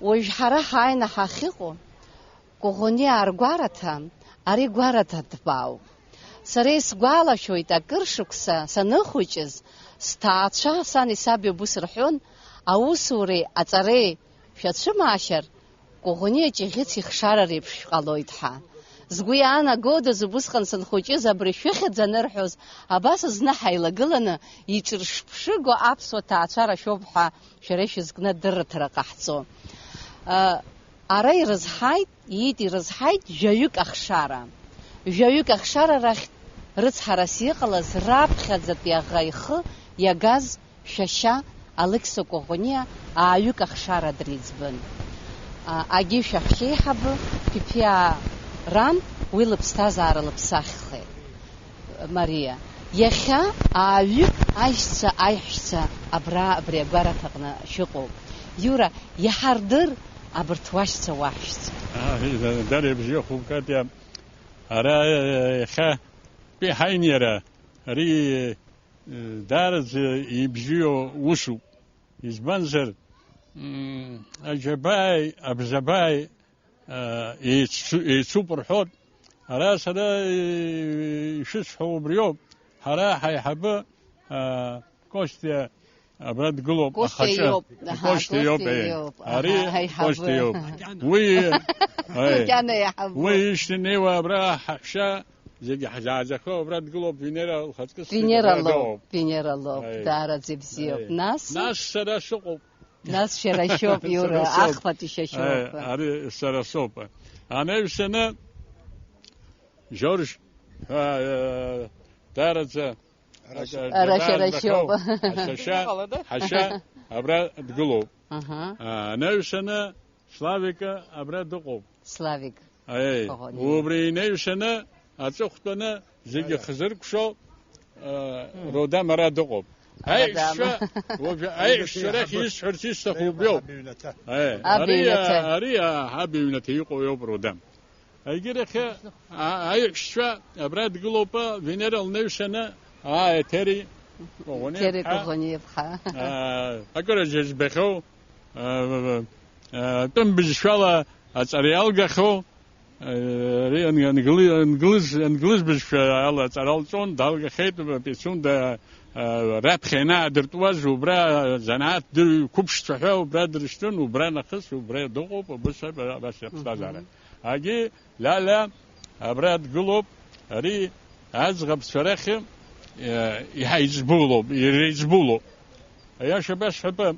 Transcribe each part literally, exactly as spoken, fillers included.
Уажә ҳара ҳааины ҳахьыҟоу Коӷониаа ргәараҭа, ари гәараҭа ҭбаауп. Сара исгәалашәоит, акыр шықәса саныхәыҷыз, сҭаацәа сани саби убыс рҳәон, аусуреи аҵареи шәацәымаашьар, Коӷониа ҷыӷьыц ихшара реиԥш шәҟалоит ҳәа. Згәы иаанагодаз, убысҟан санхәыҷыз абри шәыхьӡ анырҳәоз, абас зны ҳаилагыланы иҿыршԥшыго аԥсуа ҭаацәара шәоуп ҳәа шәара ишәызкны адырраҭара ҟаҳҵо. Ара ирызҳаит, иит ирызҳаит жәаҩык ахшара. Жәаҩык ахшара рахьтә рыцҳарас иҟалаз раԥхьаӡатәи аӷа ихы иагаз шәашьа Алықьса Коӷониа ааҩык ахшара дреиҵбын. А, агьи шәаҳәшьеиҳабы Ԥиԥиаа ран уи лыԥсҭазаара лыԥсаххеит. Мариа, иахьа ааҩык аишьцәа, аиҳәшьцәа абра, абри агәараҭаҟны шәыҟоуп. Иура, иҳардыр абарҭ уашьцәа, уаҳәшьцәа. Аа, дара ибзиахәуп, Катиа. Ара, э, иахьа тәи ҳаиниара, ари, э, даараӡа ибзиоу усуп. Избанзар, м, аџьабааи абзабааи, а, еицу-, еицуп рҳәоит. Ара сара, э, ишысҳәо убриоуп. Ҳара ҳаиҳабы, а, Костиа абра дгылоуп, Костиа ахаҿы. Иоуп. Аҳа, Костиа иоуп, Костиа э. Иоуп. Ари аҳа, аиҳабы. Костиа иоуп. Уи, э, Макьана аиҳабы. Уи ишьҭанеиуа абра ҳаҳәшьа зегьы ҳзааӡахо абра дгылоуп, Венера лхаҵкы Венера абра лоуп, дыҟоуп. Венера лоуп, Аи. Даараӡа ибзиоуп. Аи. Нас? Нас сара сыҟоуп. Нас шәара шәоуп, Иура, Сара соуп. Ахԥатәи шәа шәоуп. Аи, ари сара соуп. Анаҩсаны Жорж ҳәа, э, даараӡа Ара шәара шәоуп. Ҳашьа, ҳашьа абра дгылоуп. Аҳа. А, анаҩсаны Славика абра дыҟоуп. Славик. Аи, Коӷониа. Убри инаҩсаны аҵыхәтәаны зегьы Ара. Хзыркәшо, а, Мм. Родам ара дыҟоуп. Родам. Аиҳәшьцәа, уажәы аиҳәшьцәа рахь исҳәарц исҭаху убриоуп. Абиҩнаҭа. Аи, ари, Абиҩнаҭа. Ари, а, абиҩнаҭа иҟоу иоуп Родам. Егьырахь, а, аиҳәшьцәа абра дгылоуп, Венера лнаҩсаны, а, Еҭери Коӷониа Еҭери иԥҳа, Коӷониа иԥҳа. А, акырӡа избахьоу, а, а, тәым бызшәала аҵара иалгахьоу, а, ари ан-, англы-, англыз, англыз бызшәа ала аҵара алҵон, далгахьеит, Пицунда, а, раԥхьа ианаадыртуаз, убра занааҭ дырҩ-, қәыԥшцәа ҳәа убра дрышьҭын, убра нахыс, убра дыҟоуп, абас, абас иаԥсҭазаара. Мгм. Агьи Лиалиа абра дгылоуп, ари аӡӷабцәа рахь, э, иҳаиҵбулоуп, иреиҵбулоуп. Аиаша басҳәап,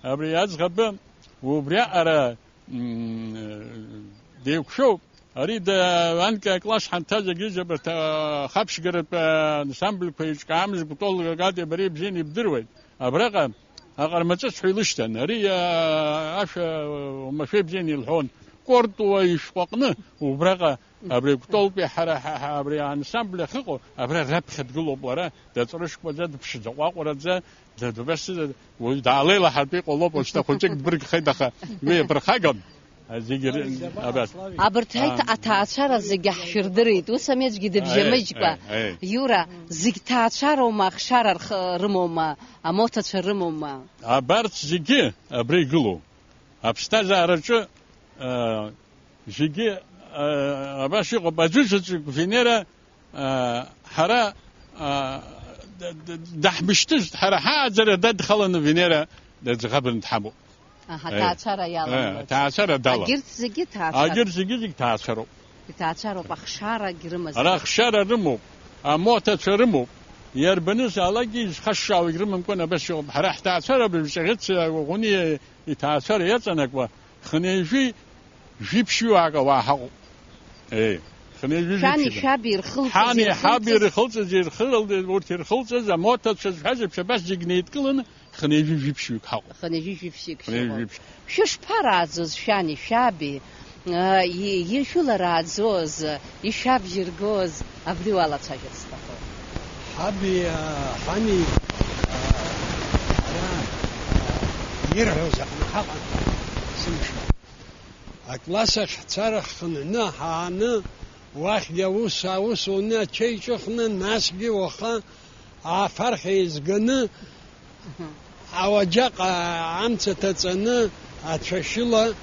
абри аӡӷабы убриаҟара, м, деиқәшәоуп. Ари да-, анкьа акласс ҳанҭаз агьыжь абарҭ, а, хаԥшьгаратә, а, ансамбльқәа еиҿкаамыз Кәтол Гагатиа бара ибзианы ибдыруеит. Абраҟа аҟармаҵыс ҳәа илышьҭан. Ари, а, ашәа, а, уамашәа ибзианы илҳәон. Кортуа ишәҟәаҟны убраҟа абри Кәтолтәи ҳара, ҳа, ҳа, абри аансамбль ахьыҟоу, абра раԥхьа дгылоуп лара, даҵәрышкәаӡа, дыԥшӡаҟәаҟәраӡа, дадубасӡа, уаҩ даалеилаҳартә иҟалоп, уажәшьҭа хәыҷык дбыргхеит, аха уи иаԥырхагам. Зегьы р-, абас. Абарҭ аиҭ-, А. Аҭаацәара зегьы ҳшәырдырит, ус амеҵәгьы дыбжьамыжькәа. Аи, аи, аи. Иура, зегь ҭаацәароума, ахшара рх-, рымоума, амоҭацәа рымоума? Абарҭ зегьы абра игылоу. Аԥсҭазаараҿы, а, зегьы, а, абас иҟоуп. Аӡәы заҵәык Венера, а, ҳара, а, д-, д-, даҳмышьҭызт, ҳара ҳааӡара дадхаланы Венера дыӡӷабын дҳамоуп. Аҳа, Е. Ҭаацәара Е, иаламлоит. Ҭаацәара дала. Агьырҭ зегьы ҭаацәара. Агьырҭ зегьы, зегь ҭаацәароуп. Иҭаацәароуп, ахшарагь рымазар. Ара ахшара рымоуп, амоҭацәа рымоуп. Иарбаныз алагьы изхашшаауагь рымамкәан абас иҟоуп. Ҳара ҳҭаацәара абыржәы Ҷаӷьыц Ӷәыниа иҭаацәара иаҵанакуа хынеижәи жәиԥшьҩык ауаа ҳаҟоуп. Еи, хынеижәи Шәани жәиԥшьҩык. Шәаби ирхылҵыз, Ҳани ҳаби ирхылҵыз. Ирхылҵыз, урҭ ирхылҵыз, амоҭацәа зҳәаз еиԥш абас зегь неидкыланы хынеижәи жәиԥшьҩык ҳаҟоуп. Хынеижәи жәиԥшьҩык Хынеижәи шәыҟоуп. Жәиԥшь. Шәышԥарааӡоз, шәани шәаби, а, и-, ишәыларааӡоз, ишәабжьыргоз, абри уалацәажәарц сҭахуп. Ҳаби, а, ҳани, а, ара, а, ирҳәоз аҟны ҳаҟан, сымшәан. Акласс ахь ҳцара ҳхынҳәны ҳааны, уахьгьы аус, аус уны, ачаи ҿыхны, насгьы уаха афархь еизганы, Аҳа. Ауаџьаҟ, а, амца ҭаҵаны, Ацәашьыла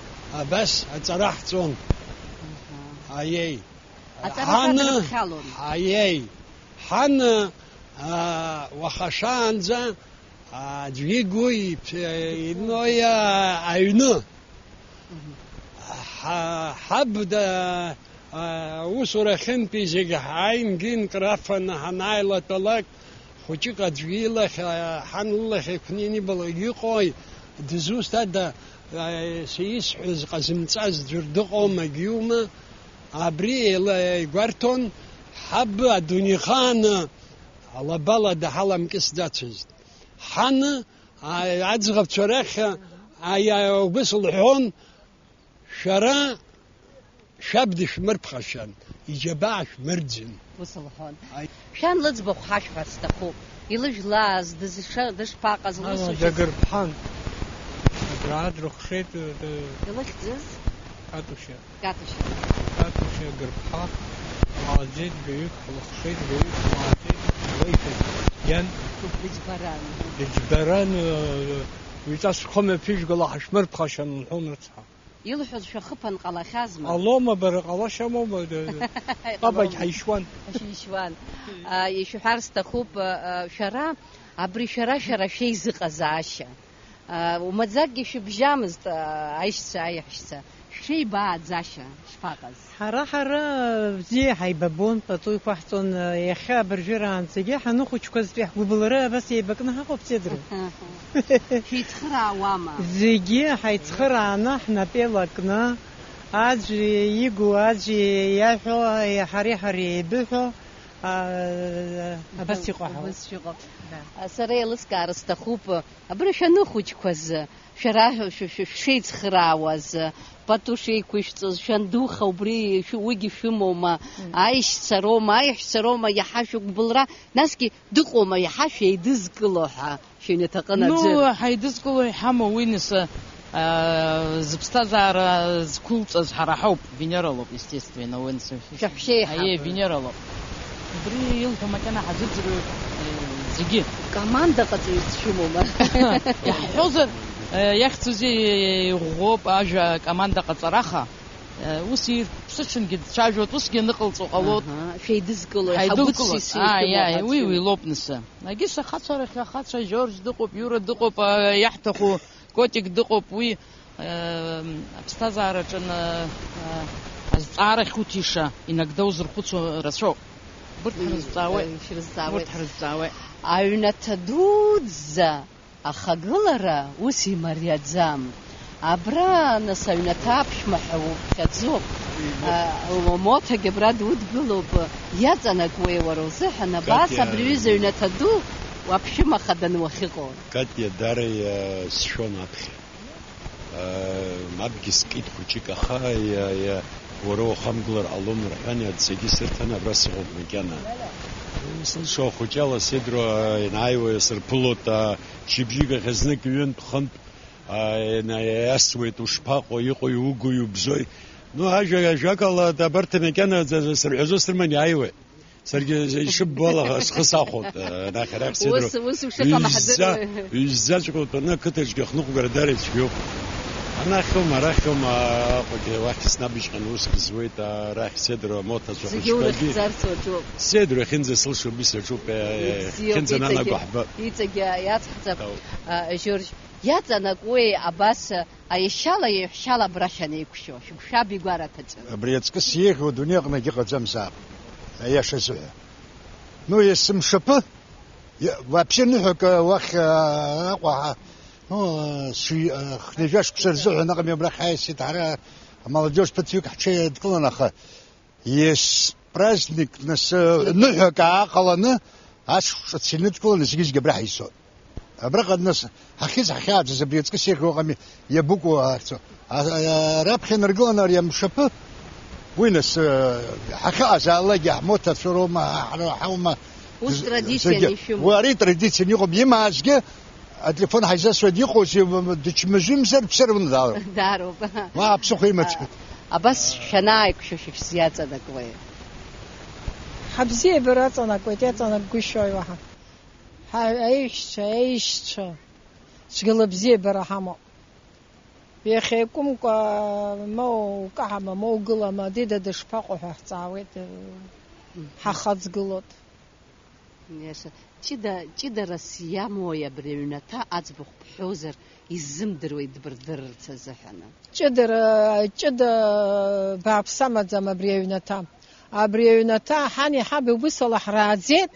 абас аҵара ҳҵон. Аха. Аиеи. Аҵара Ҳан-, ҳадырԥхьалон. Аиеи. Ҳан, аа, уаха шаанӡа, аа, аӡәгьы игәы ип-, иноуи, аа, аҩны. Мгм. Ҳа-, ҳаб да-, аа, аусура ахьынтәи зегьы ҳааингьы инкрафаны ҳанааилатәалак, хәыҷык аӡәгьы илахь, аа, ҳан лылахь еиқәнин ибалак иҟои, дызусҭада, аа, са исҳәаз ҟазымҵаз ӡәыр дыҟоума, егьиума? Абри еила-, игәарҭон, ҳаб адунеихааны алабала даҳаламкьысӡацызт. Ҳан, а, аӡӷабцәа рахь, а, иа-, убыс лҳәон, шәара шәаб дышәмырԥхашьан, иџьабаа шәмырӡын. Ус лҳәон. Аи. Шәан лыӡбахә ҳашәҳәар сҭахуп. Илыжәлаз, дызша-, дышԥаҟаз, лусушьа. Дагырԥҳан. Абра дрыхшеит, д-, Илыхьӡыз? Катушьа. Катушьа. Катушьа Гырԥҳа, ҳлааӡеит, жәаҩык ҳлыхшеит, жәаҩык ҳлааӡеит, уеиԥш иан. Дыџьбаран. Дыџьбаран, ы, ҩҵас шәхымҩаԥыжәгала ҳашәмырԥхашьан лҳәон рыцҳа. Илҳәоз шәахыԥан ҟалахьазма? Ҟалома, бара, ҟалашьа амоума, д-, д-, ҟабагь ҳаишьуан. Ҳаишьуан. А, ишәҳәар сҭахуп, а, а, шәара, абри шәара, шәара шәеизыҟазаашьа. Умаӡакгьы шәыбжьамызт, аишьцәа, аиаҳәшьцәа, шәеибааӡашьа шԥаҟаз? Ҳара, ҳара бзиа ҳаибабон, пату иқәаҳҵон, иахьа абыржәыраанӡагьы ҳаныхәыҷқәазтәи ҳгәыбылра абас еибакны ҳаҟоуп, Седру. Шәеицхыраауама? Зегьы ҳаицхырааны, ҳнапы еилакны, аӡәы игу, аӡәы иаҳәо, ҳареи ҳареи еибыҳәо, а, абас иҟоу ҳауп. Убас шәыҟоуп. Да. Сара еилыскаара сҭахуп. Абра шәаныхәыҷқәаз, шәара шәы-, шәы-, шәшеицхраауаз, пату шеиқәышәҵоз, шәандуха убри шәы-, уигьы шәымоума, Мм. аишьцәа роума, аиҳәшьцәа роума, иаҳа шәыгәбылра, насгьы дыҟоума, иаҳа шәеидызкыло ҳәа, шәыҩнаҭаҟын аӡәыр? Ну, ҳаидызкыло иҳамоу уи нас, аа, зыԥсҭазаара зқәылҵаз ҳара ҳауп, Венера лоуп, естественно, уи нас. Шәаҳәшьеиҳабы. Аиеи, Венера лоуп. Убри илҳәо макьана ҳазыӡырҩуеит, э, зегьы. Командаҟаҵаҩыс шәымоума? Иаҳҳәозар, э, иахьӡузеи, иӷәӷәоуп ажәа командаҟаҵараха. Э, ус ирԥсыҽынгьы дцәажәоит, усгьы аныҟалҵо ҟалоит. Аҳа, шәеидызкылоит, Ҳаидылкылоит. Ҳагәыцси Ааи, шәымоу ааи, уи, ҳацәымоу. Уи лоуп нас. Агьыс ахацәа рахь ахацәа, Жьоржь дыҟоуп, Иура дыҟоуп, э, иаҳҭаху Котик дыҟоуп, уи, э, аԥсҭазаараҿы на-, э, азҵаара ахьуҭиша, инагӡа узырхәыцуа рацәоуп. Урҭ Уи, ҳрызҵаауеит. Э, шәрызҵаауеит. Урҭ ҳрызҵаауеит. Аҩнаҭа дуӡӡа ахагылара ус имариаӡам. Абра, нас, аҩнаҭа аԥшәма ҳәа уԥхьаӡоуп. Уи, А, моҭагьы абра дудгылоуп. Иаҵанакуеи уара узыҳәан абас Катя, абри аҩыза аҩнаҭа ду уаԥшәымахадан уахьыҟоу? Катиа даара иа-, сшәон аԥхьа. Э, мапгьы скит хәыҷык, аха, иа-, иа-, уара ухамгылар ҟалом рҳәан, иаҵәцагьы сырҭан, абра сыҟоуп макьана. Сылшо ахәыҷала сеидроу ианааиуа сырԥылоит, а, шьыбжьык ахь знык ҩынтә-хынтә, а, инаиасуеит, ушԥаҟоу, иҟои, угои, убзои. Ну, ажәа, ажәакала, абарҭ макьана сырҳәазо срыман иааиуеит. Саргьы ишыббо ала схы сахәоит, э, анахь арахь Седроу. Ус, ус ушыҟам ҩызӡа, ҳдыруеи? Ҩызӡаҵәҟьа утәаны ақыҭаҿгьы ахныҟәгара дара ицәгьоуп. Анахьоума, арахьоума, Аҟәагьы уахь снабжьҟьан усгьы зуеит, арахь Седроу амоҭацәа Зегьы хәыҷқәагьы. Урыхьӡар саҿуп. Седроу иахьынӡа сылшо убри саҿуп, э, Ибзиоуп, иахьынӡа иҵегьы, нанаго ҳбап. Иҵегьы иацҳҵап, Дау. Э, Жьоржь. Иаҵанакуеи абас, э, Аешьала, еиҳәшьала абра шәанеиқәшәо, шәгәшәаб игәараҭаҿы. Абри аҵкыс еиӷьу адунеи аҟны акгьы ыҟаӡамзаап, аиаша азыҳәа. Ну, есымшаԥы, иа-, вообще ныҳәак, а, уахь, а, Аҟәа ҳа-, ну, а, сҩ-, а, хынҩажәа шықәса рзыҳәан аҟами абрахь ҳаиасит ҳара, амолодежь ԥыҭҩык ҳҽеидкылан, аха Ес праздник, нас, ныҳәак ааҟаланы, ашықәс ҿыц иныдкыланы зегьы-зегьы абра ҳаиццот. Абраҟа, нас, ҳахьыӡ ҳахьааӡаз абри аҵкыс еиӷьу ыҟами, иабыкәу ҳахьцо. А, а, раԥхьа инаргыланы ари амшаԥы, уи, нас, ҳахьыҟазаалакгьы ҳмоҭацәа роума, ҳара ҳаума, Ус з-, традицианы зегьы. Ишәымоуп. Уи ари традицианы иҟоуп, имаазгьы Ателефон ҳаизасуеит, иҟоузеи, дычмазаҩымзар, бсырвны даароуп. Даароуп. Уа, аԥсыхәа имаӡам. А, абас шәанааиқәшәа, шәа шәзиаҵанакуеи? Ҳабзиабара аҵанакуеит, иаҵанакгәышьои уаҳа? Ҳа, аиҳәшьцәа, аишьцәа, цәгьала бзиабара ҳамоуп. Иахьа икәымкәа, ма укаҳама, ма угылама, дида дышԥаҟоу ҳәа ҳҵаауеит, ҳахаҵгылоит. Иаша, ҷыда, ҷыдарас иамои абри аҩнаҭа аӡбахә бҳәозар, иззымдыруеи дбырдырырц азыҳәаны? Ҷыдара, ҷыда бааԥс амаӡам абри аҩнаҭа. Абри аҩнаҭа ҳани ҳаби убыс ала ҳрааӡеит.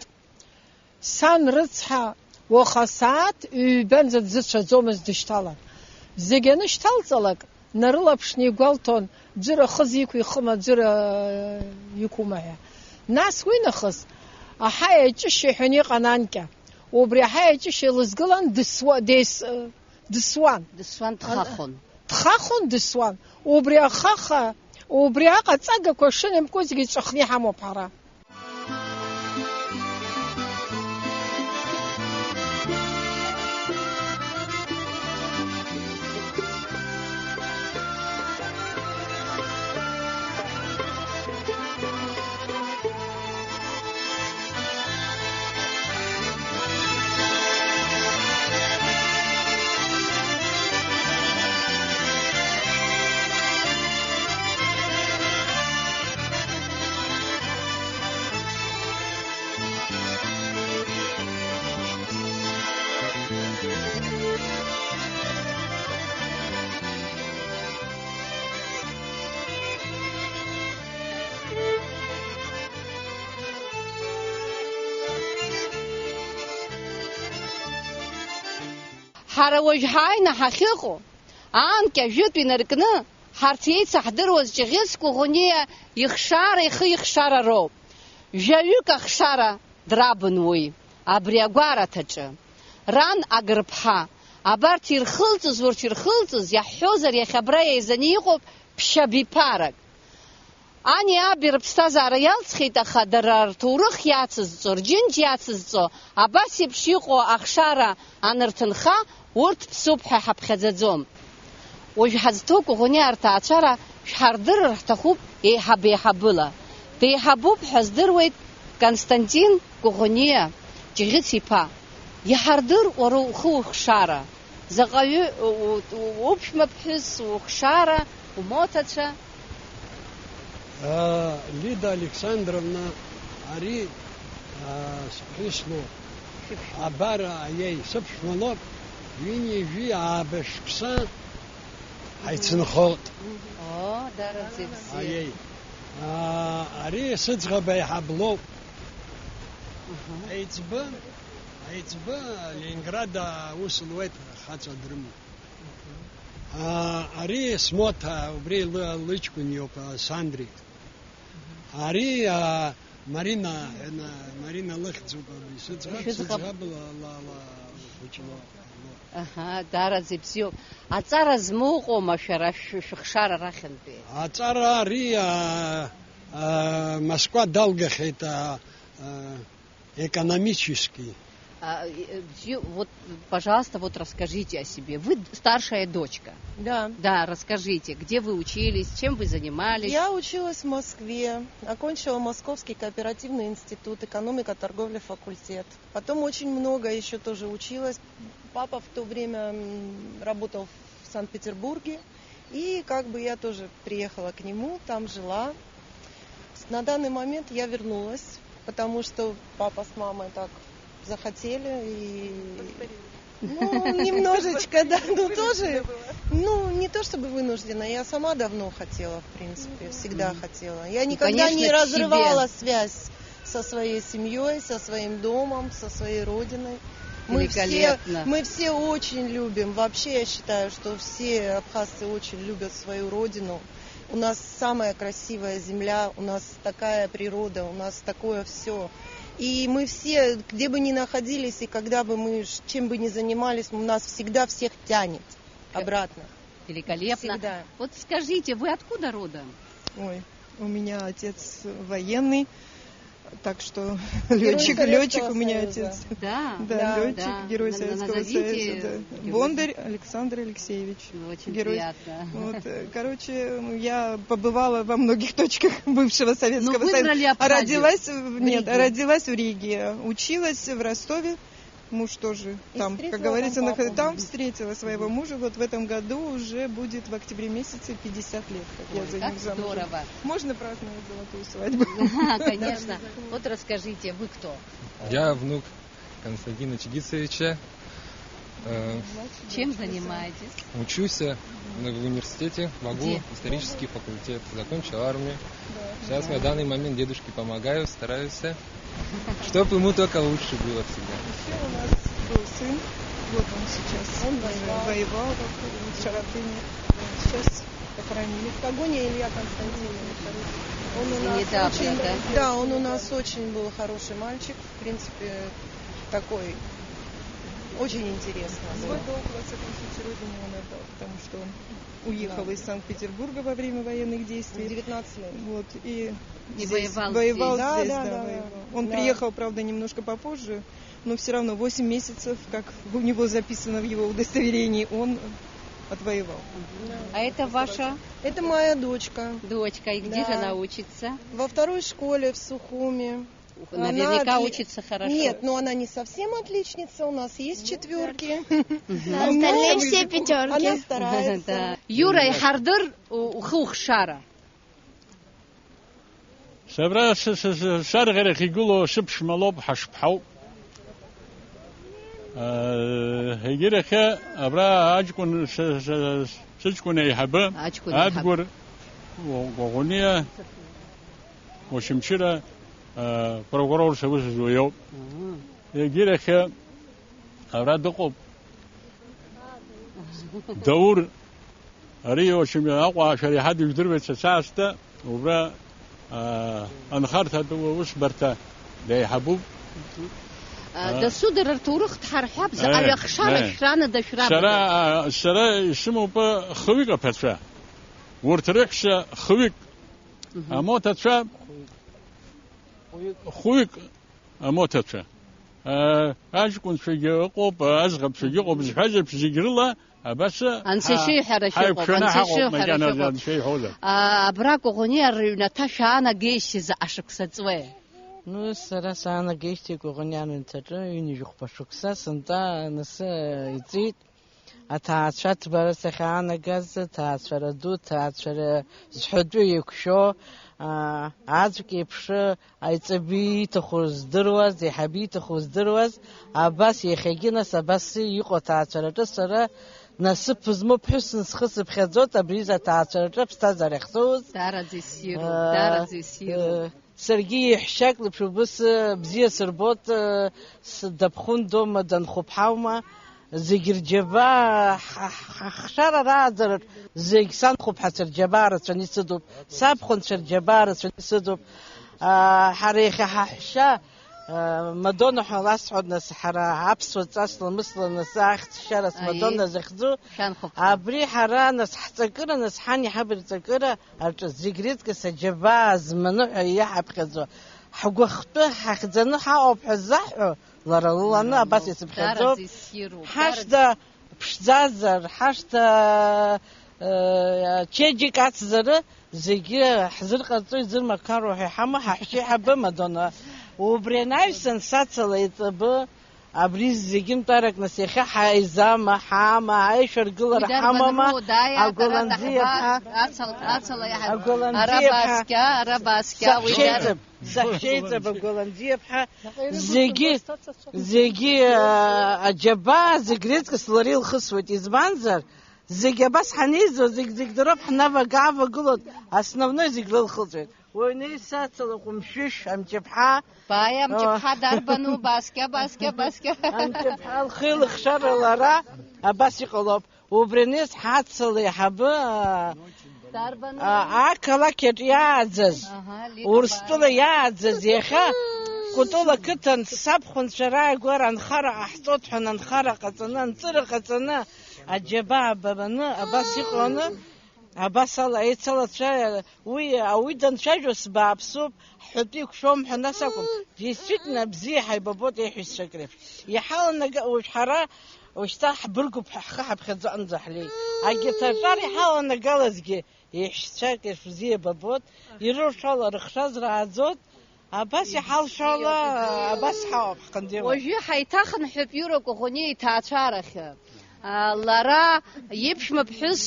Сан рыцҳа, уаха асааҭ ҩбанӡа дзыцәаӡомызт дышьҭалан. Зегь анышьҭалҵалак, нарылаԥшны игәалҭон, ӡәыр ахы зиқәихыма, ӡәыр, э, иқәума ҳәа. Нас уи нахыс аҳаи аҷышьи ҳәа иҟан анкьа. Убри аҳаи аҷышьи лызгылан дысуа-, дес-, э, дысуан. Дысуан, дхахон. Дхахон, дысуан. Убри ахаха, убри аҟаҵагақәа шынеимпкуа зегьы ҵәахны иҳамоуп ҳара. Ҳара уажә ҳааины ҳахьыҟоу, анкьа жәытә инаркны, ҳарҭ еицаҳдыруаз Ҷыӷьыц Кәыӷәаниа ихшара ихы ихшара роуп. Жәаҩык ахшара драбын уи, абри агәараҭаҿы. Ран Агырԥҳа, абарҭ ирхылҵыз, урҭ ирхылҵыз, иаҳҳәозар, иахьа абра еизаны иҟоуп ԥшьа биԥарак. Ани аби рыԥсҭазаара иалҵхьеит, аха дара рҭоурых иацызҵо, рџьынџь иацызҵо, абас еиԥш иҟоу ахшара анырҭынха, урҭ ԥсуп ҳәа ҳаԥхьаӡаӡом. Уажә ҳазҭоу Кәыӷәаниа рҭаацәара шәҳардырыр ҳҭахуп еиҳаб-еиҳабыла. Деиҳабуп ҳәа здыруеит Константин Кәыӷәаниа Ҷыӷьыц-иԥа. Иҳардыр уара ухы ухшара. Заҟаҩы у-, у-, уԥшәма ԥҳәыс, ухшара, умоҭацәа? Лида Александровна, ари, аа, сыԥҳәыс лоуп. Абар, аиеи, сыԥшәма лоуп. Ҩынҩажәи ааба шықәса ҳаицынхоит. О, дараӡа ибзиа. Аиеи. Аа, ари сыӡӷаб аиҳаб лоуп. Аиҵбы, аиҵбы Ленинград аус луеит, хаҵа дрымоуп. Аа, ари смоҭа, убри лы-, лыҷкәын иоуп, а, Сандри. Ари, а, Марина, ена, Марина лыхьӡуп, абри сыӡӷаб, ишәыӡӷаб. Сыӡӷаб ла, ла, ла, хәыҷ лоуп. Аҳа, даараӡа ибзиоуп. Аҵара змоу ыҟоума шәара шә-, шәыхшара рахьынтәи? Аҵара ари, а, а, Москва далгахьеит, а, а, Экономический. А, э, бзиа, вот, пожалуйста, вот расскажите о себе. Вы д-, старшая дочка. Да. Да, расскажите, где вы учились, чем вы занимались? Я училась в Москве, окончила Московский кооперативный институт, экономика, торговля, факультет. Потом очень много еще тоже училась. Папа в то время, м, работал в Санкт-Петербурге. И как бы я тоже приехала к нему, там жила. На данный момент я вернулась, потому что папа с мамой так захотели. И, ну, немножечко, да, ну, тоже, ну, не то чтобы вынуждена, я сама давно хотела, в принципе, всегда хотела. Я никогда не разрывала связь со своей семьей, со своим домом, со своей родиной. Мы все, мы все очень любим. Вообще, я считаю, что все абхазцы очень любят свою родину. У нас самая красивая земля, у нас такая природа, у нас такое все. И мы все, где бы ни находились, и когда бы мы ш-, чем бы ни занимались, у нас всегда всех тянет обратно. Великолепно. Всегда. Вот скажите, вы откуда родом? Ой, у меня отец военный, так что лётчик, лётчик у меня отец. Да, да, лётчик, герой Советского Союза. Бондарь Александр Алексеевич. Очень приятно. Вот, э, короче, я побывала во многих точках бывшего Советского Союза. А родилась в, нет, родилась в Риге, училась в Ростове. Муж тоже там, как говорится, она там встретила своего мужа. Вот в этом году уже будет в октябре месяце пятьдесят лет, как я за ним замужем. Здорово. Можно праздновать золотую свадьбу. Да, конечно. Вот расскажите, вы кто? Я внук Константина Чигицевича. Э, Чем занимаетесь? Учусь я в университете, могу. Где? Исторический факультет, закончил армию. Сейчас на данный момент дедушке помогаю, стараюсь, чтобы ему только лучше было всегда. Еще у нас был сын, вот он сейчас. Он воевал, воевал в Шарапине. Сейчас похоронили. В Кагоне Илья Константинович. Он у нас недавно, очень, да? Да, он у нас очень был хороший мальчик, в принципе, такой очень интересный. Свой долг, во всяком случае, родине он отдал, потому что он уехал из Санкт-Петербурга во время военных действий. В девятнадцатом. Вот, и и здесь воевал, воевал здесь. Да, здесь, да, да, да, воевал. Он приехал, правда, немножко попозже, но все равно восемь месяцев, как у него записано в его удостоверении, он отвоевал. А это ваша? Это моя дочка. Дочка, и где же она учится? Во второй школе в Сухуми. Наверняка учится хорошо. Нет, но она не совсем отличница, у нас есть четверки. Остальные все пятерки. Она старается. Да. Иура, иҳардыр у-, ухы ухшара. Сабра с-, с-, с-, сарӷьарахь игылоу сыԥшәма лоуп, ҳашԥҳауп. Э, егьирахь абра аҷкәын, с-, с-, сыҷкәын еиҳабы, Аҷкәын еиҳабы. Адгәыр, Ҟәаӷәаниа, Очамчыра, э, прокурорс аус зуа иоуп. Мгм. Егьирахь абра дыҟоуп. Даур, ари, в общем, Аҟәа шәара иаҳа дыжәдыруеит, сасаасҭа, убра, аа, анхарҭа ду аусбарҭа деиҳабуп. А, дасу дара рҭоурых дҳарҳәап, заҟаҩы ахшара шәраны дашәраб. Сара, аа, сара исымоуп хҩык аԥацәа. Урҭ рыҳәса хҩык. Амоҭацәа хәҩык. Амоҭацәа. Э, аҷкәынцәагьы ыҟоуп, аӡӷабцәагьы ыҟоуп, зҳәаз еиԥш зегь рыла абас Анцәа ҳа-, ишиҳәара шәыҟоуп, ҳаиқәшәаны Анцәа ҳаҟоуп, ишиҳәара макьаназы шәыҟоуп. Анцәа иҳәозар. А, абра Коӷониа рыҩнаҭа шәаанагеижьҭеи заҟа шықәса ҵуеи? Ну, сара саанагеижьҭеи Коӷониа рыҩнаҭаҿы ҩынҩажәихәба шықәса сынтәа анасы иҵит. Аҭаацәа ҭбара сахьаанагаз, ҭаацәара ду, ҭаацәара зҳәатәы еиқәшәо, аа, аӡәк еиԥш аиҵбы ииҭаху здыруаз, еиҳабы ииҭаху здыруаз, абас иахьагьы нас абас иҟоу аҭаацәараҿы сара насыԥ змоу ԥҳәысны схы сыԥхьаӡоит, абри изы аҭаацәараҿы аԥсҭазаара ахьсоуз. Даараӡа иссируп, аа, даараӡа иссируп. Саргьы еиҳәшьак леиԥш убыс, э, бзиа сырбоит, э, с-, дыԥхындома, данхәыԥҳаума, зегь рџьабаа, ҳа-, ҳа-, ҳахшара рааӡараҿ зегь санхәыԥҳацәа рџьабаа рацәаны исыдуп, сабхәынцәа рџьабаа рацәаны исыдуп. Аа, ҳара иахьа ҳаҳәшьа, аа, Мадона ҳәа ласҳәоит, нас, ҳара аԥсуа ҵас ламысла, нас, ахьӡшьарас Аиеи. Мадона захьӡу, Шәанхәыԥха. Абри ҳара, нас, ҳҵакыра, нас, ҳани ҳаби рҵакыра, аҿы зегь рыҵкыс аџьабаа зманы ҳәа иаҳаԥхьаӡо, ҳгәахәтәы ҳахьӡаны ҳаҟоуп ҳәа ззаҳҳәо, лара лыланы абас ицыԥхьаӡоуп. Даара иссируп, ҳашҭа даара ԥшӡазар, ҳашҭа, э, чеиџьыка ацзары зегьы ҳзырҟарҵоит, зырмақаруа ҳәа иҳамоу ҳаҳәшьеиҳабы Мадона. Убри анаҩсан сацала иҵабы, Абри зегьы нтәарак нас иахьа ҳаизама, ҳаама, аишәаргылара ҳамама, Агәаланӡиаԥҳа, Агәаланӡиаԥҳа, саҳәшьеиҵб, саҳәшьеиҵб Агәаланӡиаԥҳа, зегьы, зегьы, а, аџьабаа зегь реиҵкыс лара илхысуеит, избанзар, зегь абас ҳанеизо, зегь, зегь дароуп, ҳнавага-, авагылоит, основной зегь лылхыҵәеит. Уаҩ неисацала ҟәымшәышә, амҷыԥҳа. Бааи, амҷыԥҳа дарбану? Баскьа, баскьа, баскьа. Амҷыԥҳа лхы-, лыхшара лара абас иҟалоуп. Убри анеис ҳацала еиҳабы, а, Дарбану? А, ақалақь аҿы иааӡаз, Аҳа, Лида Урыстәыла иааӡаз, иахьа Кәтол ақыҭан сабхәынцәа рааигәара анхара ҟаҳҵоит ҳәа анхара ҟаҵаны, анҵыра ҟаҵаны, аџьабаа бабаны, абас иҟоу аны, Абас ала, еицалацәа, уи, ауаҩы данцәажәо сбааԥсуп, ҳҳәатәы иқәшәом ҳәа нас акәым. Действительно, бзиа ҳаибабоит еиҳәшьцәак реиԥш. Иҳаланага-, уажә ҳара, ушьҭа ҳбыргуп ҳәа ҳхы ҳаԥхьаӡаҟынӡа ҳлеит. Агьырҭ аҿар иҳаланагалазгьы, еиҳәшьцәак реиԥш бзиа бабоит, ирыршала рыхшаз рааӡоит. Абас иҳалшо ала, абас ҳауп ҳҟандеиуа. Уажәы ҳаиҭахынҳәып Иура Коӷониа иҭаацәарахь. А, лара иԥшәма ԥҳәыс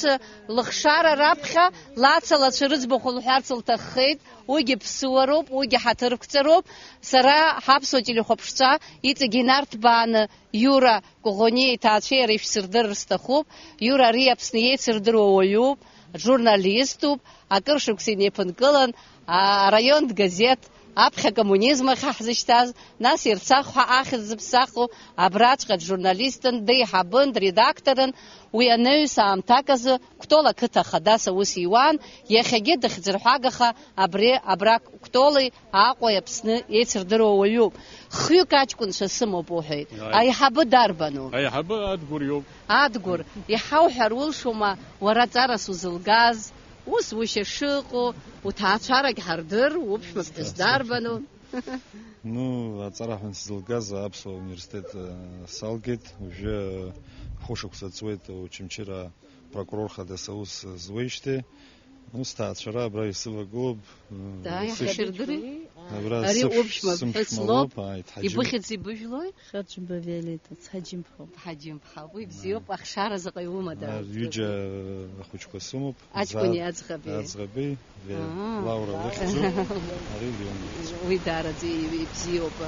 лыхшара раԥхьа лаца лацәа рыӡбахә лҳәарц лҭаххеит. Уигьы ԥсыуароуп, уигьы ҳаҭырқәҵароуп. Сара ҳаԥсуа телехәаԥшцәа иҵегь инарҭбааны Иура Коӷониа иҭаацәеи иареи шәсырдырыр сҭахуп. Иура ари Аԥсны иеицырдыруа уаҩуп, журналиступ, акыр шықәса инеиԥынкылан, а, араионтә газеҭ Аԥхьа акоммунизм ахь ҳзышьҭаз, нас Ерцахә ҳәа ахьӡ зыԥсаху, абраҵәҟьа джурналистын, деиҳабын, дредакторын, уи анаҩс аамҭак азы Кәтол ақыҭа хадас аус иуан, иахьагьы дыхьӡырҳәагаха абри абра Кәтоли Аҟәеи Аԥсны еицырдыруа уаҩуп. Хҩык аҷкәынцәа сымоуп уҳәеит. Ааи. Аиҳабы дарбану? Аиҳабы Адгәыр иоуп. Адгәыр, иҳауҳәар улшома уара ҵарас узылгаз, ус ушьа шыҟоу, уҭаацәарагь ҳардыр, уԥшәма ԥҳәыс дарбану? Ну, аҵара ҳәа сзылгаз аԥсуа университет, э, салгеит. Уажәы, э, хәышықәса ҵуеит Очамчыра апрокурор хадас аус зуеижьҭеи. Ус ҭаацәара абра исывагылоуп, э, Дааи, сышә-, ҳашьырдыри? Абра Ари сышә-, уԥшәма сымшә ԥҳәыс лоуп, лоуп, ааит, ҳаџьым. Ибыхьӡ ибыжәлои? Хьаҵәба Виолетта, Цҳаџьымԥҳа. Ҳаџьымԥҳа, уи бзиоуп, ахшара заҟа иумада? Ар-, ҩыџьа ахәыҷқәа сымоуп. Аҷкәыни Заа-, аӡӷаби? Аӡӷаби, Ве-, Аа. Лаура лыхьӡуп, ари Леон лыхьӡуп. Уи даараӡа ибзиоуп.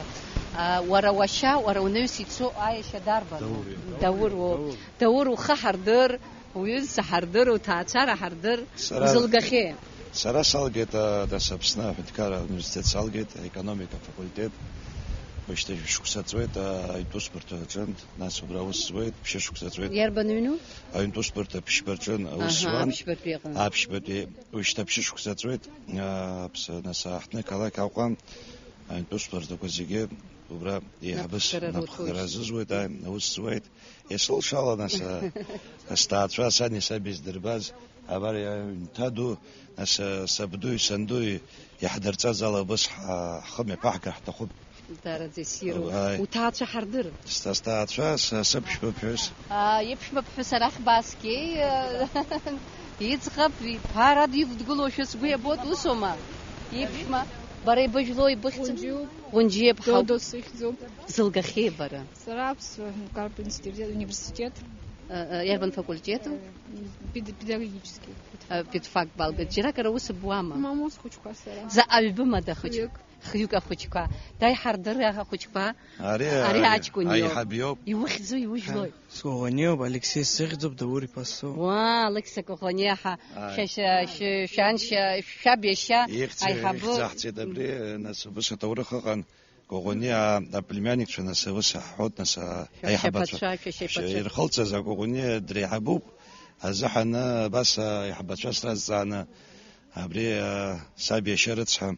А, уара уашьа, уара унаҩс ицо аиашьа дарбану? Даур иоуп. Даур уоуп. Даур. Даур, ухы ҳардыр, уҩызцәа ҳардыр, уҭаацәара ҳардыр, Сара, узылгахьеи? Сара салгеит, а, нас Аԥсны аҳәынҭқарра ауниверситет салгеит, аекономика афакультет. Уажәшьҭа шәышықәса ҵуеит, а, аҩнтә усбарҭа аҿынтә, нас убра аус зуеит, ԥшьышықәса ҵуеит. Иарбан ҩну? Аҩнтә усбарҭа ԥшьба аҿын аус Аҳа, зуан. Аԥшьбатәи аҟны. Аԥшьбатәи, уажәшьҭа ԥшьышықәса ҵуеит, а, Аԥс-, нас аҳҭны ақалақь Аҟәа, аҩнтә усбарҭақәа зегьы убра еиҳабыс Напхгара напхгара руҭоит. Азызуеит, аи, аус зуеит. Исылшала, нас, а, сҭаацәа, сани саби здырбаз, абар аҩнҭа ду, нас, а, сабдуи сандуи иаҳдырҵаз ала убас ҳа-, ҳхы мҩаԥаҳгар ҳҭахуп. Даараӡа иссиру. Ааи. Уҭаацәа ҳардыр. Сҭа-, сҭаацәа, са сыԥшәма ԥҳәыс. А, иԥшәма ԥҳәыс арахь бааскьеи, а, иӡӷаб, иԥара дивдгылоушәа сгәы иабоит, усоума? Иԥшәма, бара ибыжәлои, ибыхьӡу? Ҟәынџьиуп. Ҟәынџьиа ԥҳа. Додо сыхьӡуп. Зылгахьеи бара? Сара аԥсуа ҳәынҭқарратә институт, университет. Э, э, иарбан факультету? Э, пед-, педагогический. Э, педфак балгеит. Џьаракыр аус буама? Мамоу, схәыҷқәа сара. Заҟа ҩбымада ахәыҷ-, Хҩык. Хҩык ахәыҷқәа. Даиҳардыр ахәыҷқәа. Ари, Ари ари аҷкәын иоуп. Аиҳаб иоуп. Иухьӡу, иужәлои? Скоӷониоуп, Алексеи сыхьӡуп, Даур иԥа соуп. Уа, Алықьса Коӷониа ҳа, Ааи. Шәа-, шәа-, шәы-, шәаншьа, шәаб иашьа, Ихьӡ-, аиҳабы. Ихьӡаҳҵеит абри, нас, убыс аҭоурых ыҟан. Коӷониа аплемианникцәа, нас, ус ҳҳәоит, нас, а, Шәа-, аиҳабацәа. Шәаԥацәа, шәа-, шәаԥацәа. Ирхылҵыз акоӷониа дреиҳабуп, азыҳәан, а, абас, а, аиҳабацәа сразҵааны, абри, а, саб иашьа рыцҳа,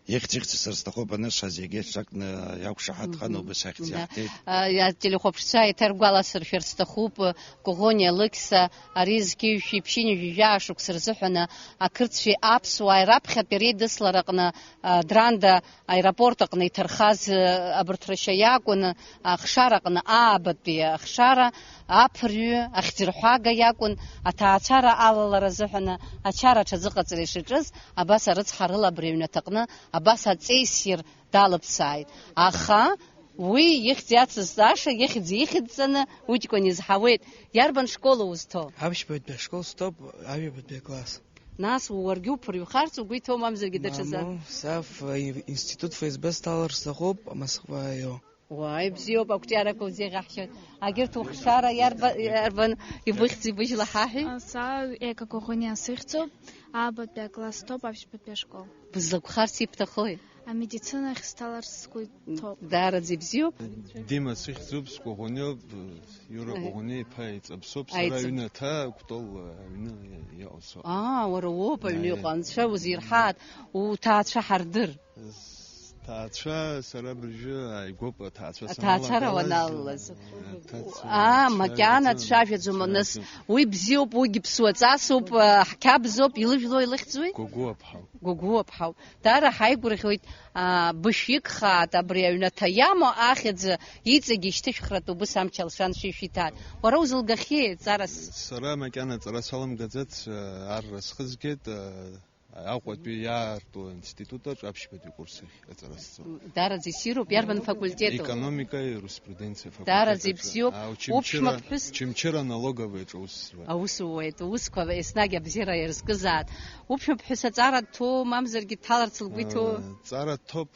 ихьӡ ихьӡ сырҭахуп, анырцә зегьы шакны иақәшаҳаҭханы Мгм. Убас ахьӡ Да. Иаҳҭеит. А, ателехәаԥшцәа еиҭаргәаласыршәар сҭахуп, Коӷониа Лықьса, ари зқьи жәшәи ԥшьынҩажәи жәаа шықәса рзыҳәаны ақырҭцәеи аԥсуааи раԥхьатәи реидыслараҟны, а, Дранда аеропорт аҟны иҭархаз, э, абырҭ рашьа иакәын, ахшара аҟны аабатәи ахшара, аԥырҩы, ахьӡырҳәага иакәын, аҭаацәара алалара азыҳәаны ачара аҽазыҟаҵара ишаҿыз, абас арыцҳа рыла абри аҩнаҭаҟны, абас аҵеи ссир далыԥсааит. Аха уи ихьӡ иацызҵааша, ихьӡ ихьӡҵаны уҷкәын изҳауеит. Иарбан школа узҭо? Аԥшьбатәи ашкол стәоуп, аҩбатәи акласс. Нас уаргьы уԥырҩхарц угәы иҭоу, мамзаргьы даҽазы? Мамоу, са ф-, ин-, институт ФСБ сҭалар сҭахуп, Москва иоу. Уааи, бзиоуп, ақәҿиарақәа узеиӷьаҳшьоит. Агьырҭ ухшара иарба-, иарбан, ибыхьӡ ибыжьла ҳаҳәи? Са Ека Коӷониа сыхьӡуп, аабатәи акласс ҭоуп, аԥшьбатәи ашкол. Бызлакәхарц ибҭахои? Амедицина ахь сҭалар сгәы иҭоуп. Даараӡа ибзиоуп. Дима сыхьӡуп, Скоӷониоуп, Иура Аи. Коӷониа иԥа иҵаԥсоуп, сара Аиҵб. Аҩнаҭа Кәтол аҩны иҟоу соуп. Аа, уара уоуп аҩны Аи. Иҟоу, анцәа узирҳаат, уҭаацәа ҳардыр. Сҭаацәа сара абыржәы ааигәоуп аҭаацәа Аҭаацәара саналагалаз. Уаналалаз. Аҭаацәа Аа, макьана дцәажәаӡом, дцәажәаӡом, нас дцәажәаӡом. Уи бзиоуп, уигьы ԥсуаҵасуп, ҳқьабзоуп, илыжәлои, илыхьӡуи? Гәыгәуа ԥҳау. Гәыгәуа ԥҳау. Дара ҳаигәырӷьоит, аа, бышәикхаат, абри аҩнаҭа иамоу ахьӡ иҵегь ишьҭышәхратәы убыс амч алшан шәишәиҭаат. Уара узылгахьеи, ҵарас? Сара макьана ҵара салымгаӡац, арра схызгеит, Аҟәатәи иаарту аинститут аҿы аԥшьбатәи акурс ахь аҵара сҵон. Даараӡа иссируп, иарбан факультету? Економикаи юриспруденциа факультет. Даараӡа аҿы. Ибзиоуп. А, Очамчыра, Уԥшәма ԥҳәыс Очамчыра налоговаиаҿ аус зуа. Аус ууеит, уусқәа еснагь абзиара иарзкызаат. Уԥшәма ԥҳәыс аҵара дҭоу, мамзаргьы дҭаларц лгәы иҭоу? А, ҵара дҭоуп,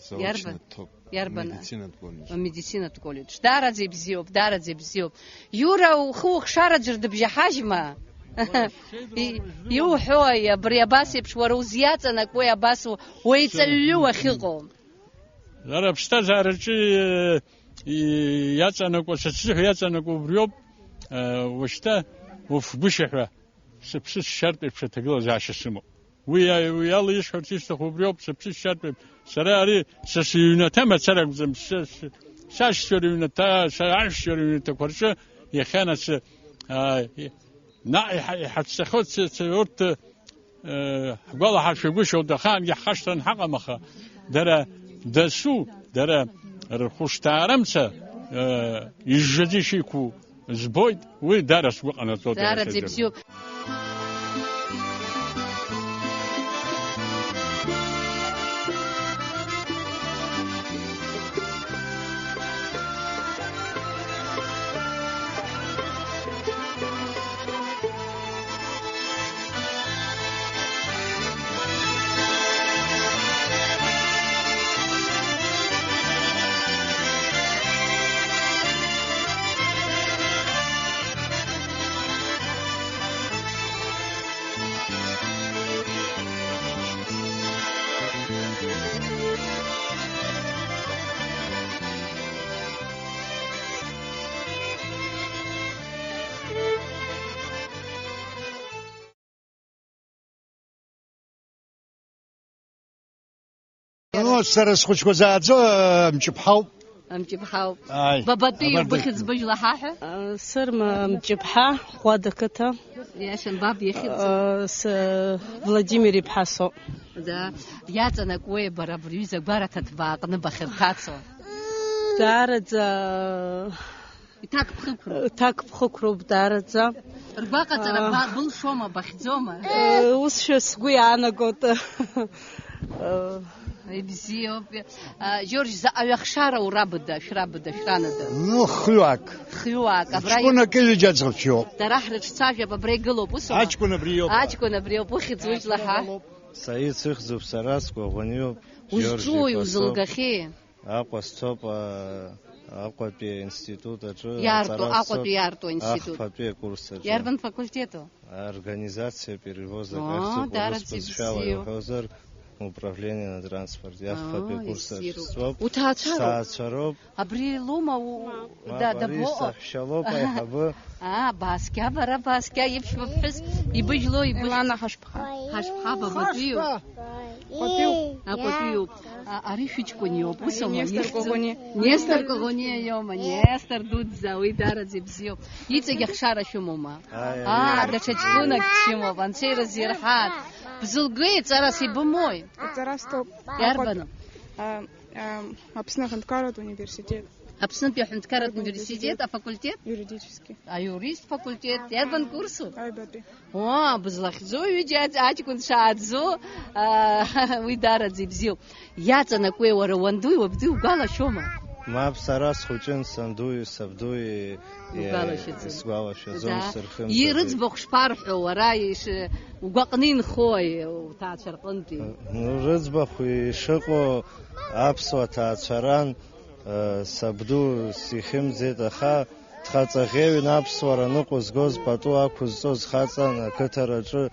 заочно Иарбан? дҭоуп. Иарбан? Медицинатә колледж. Медицинатә колледж. Даараӡа ибзиоуп, даараӡа ибзиоуп. Иура, ухы ухшара џьара дыбжьаҳажьма? И-, иуҳәои, абри абас еиԥш уара узиаҵанакуеи абас у-, уеиҵаҩҩы уахьыҟоу? Дара аԥсҭазаараҿы, э, и-, иаҵанакуа, сыҽзыҳәа иаҵанакуа убриоуп, э, уашьҭа уфгәышьа ҳәа. Сыԥсы сшьартә еиԥш аҭагылазаашьа сымоуп. Уи, уи ала исҳәарц исҭаху убриоуп, сыԥсы сшьартә еиԥш. Сара ари са сыҩнаҭа мацара акәӡам, са, са, сашьцәа рыҩнаҭа, са аҳәшьцәа рыҩнаҭақәа рҿы иахьа нас, а, и-, наҟ иҳа-, иҳацәцахьоу ц-, ц-, урҭ, э, ҳгәалаҳаршәагәышьоуп, ахаангьы ҳхашҭран ҳаҟам, аха дара дасу, дара рхәышҭаарамца, э, ижжаӡа ишиқәу Збоит, уи дара сгәы ҟанаҵоит. Даараӡа ибзиоуп. Ну, сара схәыҷқәа зааӡо, э, Мҷыԥҳауп. Амҷыԥҳауп. Ааи. Бабатәи абарҭ убыхьӡ быжәла ҳаҳәа? Э, Сырма Мҷыԥҳа, Ӷәада қыҭа. Иашан, баб иахьыӡ-. Э, с-, Владимир иԥҳа соуп. Да. Иаҵанакуеи бара абри ҩыза гәараҭа ҭбааҟны бахьырҭацо? Даараӡа Иҭакԥхықәроуп. Иҭакԥхықәроуп даараӡа. Ргәаҟаҵара Аа. ба-, былшома, бахьӡома? Э, усшәа сгәы иаанагоит. Э. Ибзиоуп. А, Џьорџь, заҟаҩы ахшара урабыда, шәрабыда, шәранада? Ну, хҩак. Хҩак, абра Ҷкәынак ҩыџьа аӡӷаб шәиоуп. Дара ҳрыҿцәажәап, абра игылоуп, усома? Аҷкәын абри иоуп. Аҷкәын абриоуп, ухьӡ ужәла ҳа. Саид сыхьӡуп, сара сгәаӷәаниоуп. Узҿуи, Џьорџь Икәасоуп. Узылгахьеи? Аҟәа сцоуп, а, Аҟәатәи аинститут аҿы Иарту, аҵара Аҟәатәи сцоит, иарту аинститут. Ахԥатәи акурс аҿы. Иарбан факультету? Организация перевозок О, ахьӡуп, даараӡа урыс бызшәала ибзиоуп. Иуҳәозар, управление на транспорт, О, иахԥатәи акурс аҿы иссируп. Сцоуп. Уҭаацәароуп? Сҭаацәароуп. Абри лоума у-, Мап. Да, мап, ари дабоҟоу? Саҳәшьа лоуп, аиҳабы. Аа, бааскьа, бара бааскьа, иԥшәма ԥҳәыс, ибыжәлоу, ибыжә-. Елана Ҳашԥ- Ҳашԥҳа бабатәиу? Ҳашԥа. Кәапиу. А, кәапиу. А, ари шәыҷкәын иоуп, ус аума? Нестор ихьӡу? Коӷониа. Нестор Коӷониа иоума? Нестор дуӡӡа, уи даараӡа ибзиоуп. Иҵегь ахшара шәымоума? Аи, Аа, аи. Даҽа ҷкәынак дшәымоуп, анцәа ирызирҳаат. Бзылгеи, ҵарас ибымои? Аҵара сҭоуп. Иарбану? А, а, Аԥсны аҳәынҭқарратә университет. Аԥснытәи аҳәынҭқарратә университет, афакультет? Юридический. Аиурист факультет, иарбан курсу? Аҩбатәи. Оо, бызлахьӡу ҩыџьа аӡ-, аҷкәынцәа ааӡо, аа, уи даараӡа ибзиоуп. Иаҵанакуеи уара уандуи уабдуи угәалашәома? Мап, сара схәыҷын, сандуи сабдуи, Угәалашәаӡом. Сгәалашәаӡом, Да. Сырхымҵаӡеит. Ирыӡбахә шԥарҳәо уара, иш-, угәаҟны инхои уҭаацәа рҟынтәи? Ну, рыӡбахә ишыҟоу аԥсуа ҭаацәаран, э, сабду сихьымӡеит, аха дхаҵаӷьеҩын аԥсуара ныҟәызгоз, пату ақәызҵоз хаҵан, ақыҭараҿы,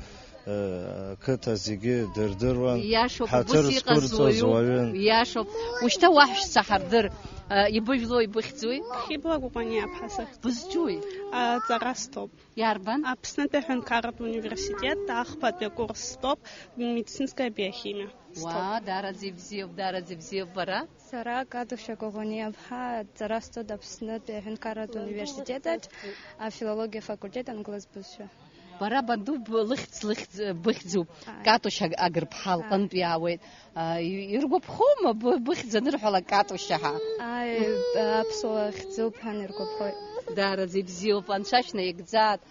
э, ақыҭа зегьы дырдыруан, Иашоуп, ҳаҭыр ус иҟаз зқәырҵоз уаҩуп, уаҩын. Иашоуп. Ушьҭа уаҳәшьца ҳардыр, э, ибыжәлои, ибыхьӡуи? Хьыбла Кәакәаниа-ԥҳа сахь. Бызҿуи? Аҵара сҭоуп. Иарбан? Аԥснытәи аҳәынҭқарратә университет, ахԥатәи акурс стәоуп, медицинская биохимия. Уа, стәоуп. Даараӡа ибзиоуп, даараӡа ибзиоуп, бара? Сара Катушьа Коӷониа-ԥҳа, аҵара сҵоит Аԥснытәи аҳәынҭқарратә университет аҿы, афилологиа факультет, англыз бызшәа. Бара банду б-, лыхьӡ, лыхьӡ, быхьӡуп, Ааи. Катушьа Аг-, Агрԥҳа Ааи. Лҟынтә иаауеит. А, и-, иргәаԥхома б-, быхьӡ анырҳәалак Катушьа ҳәа? Ааи, аԥсуа хьӡуп ҳәа иргәаԥхоит. Даараӡа ибзиоуп, анцәа шәнаигӡааит.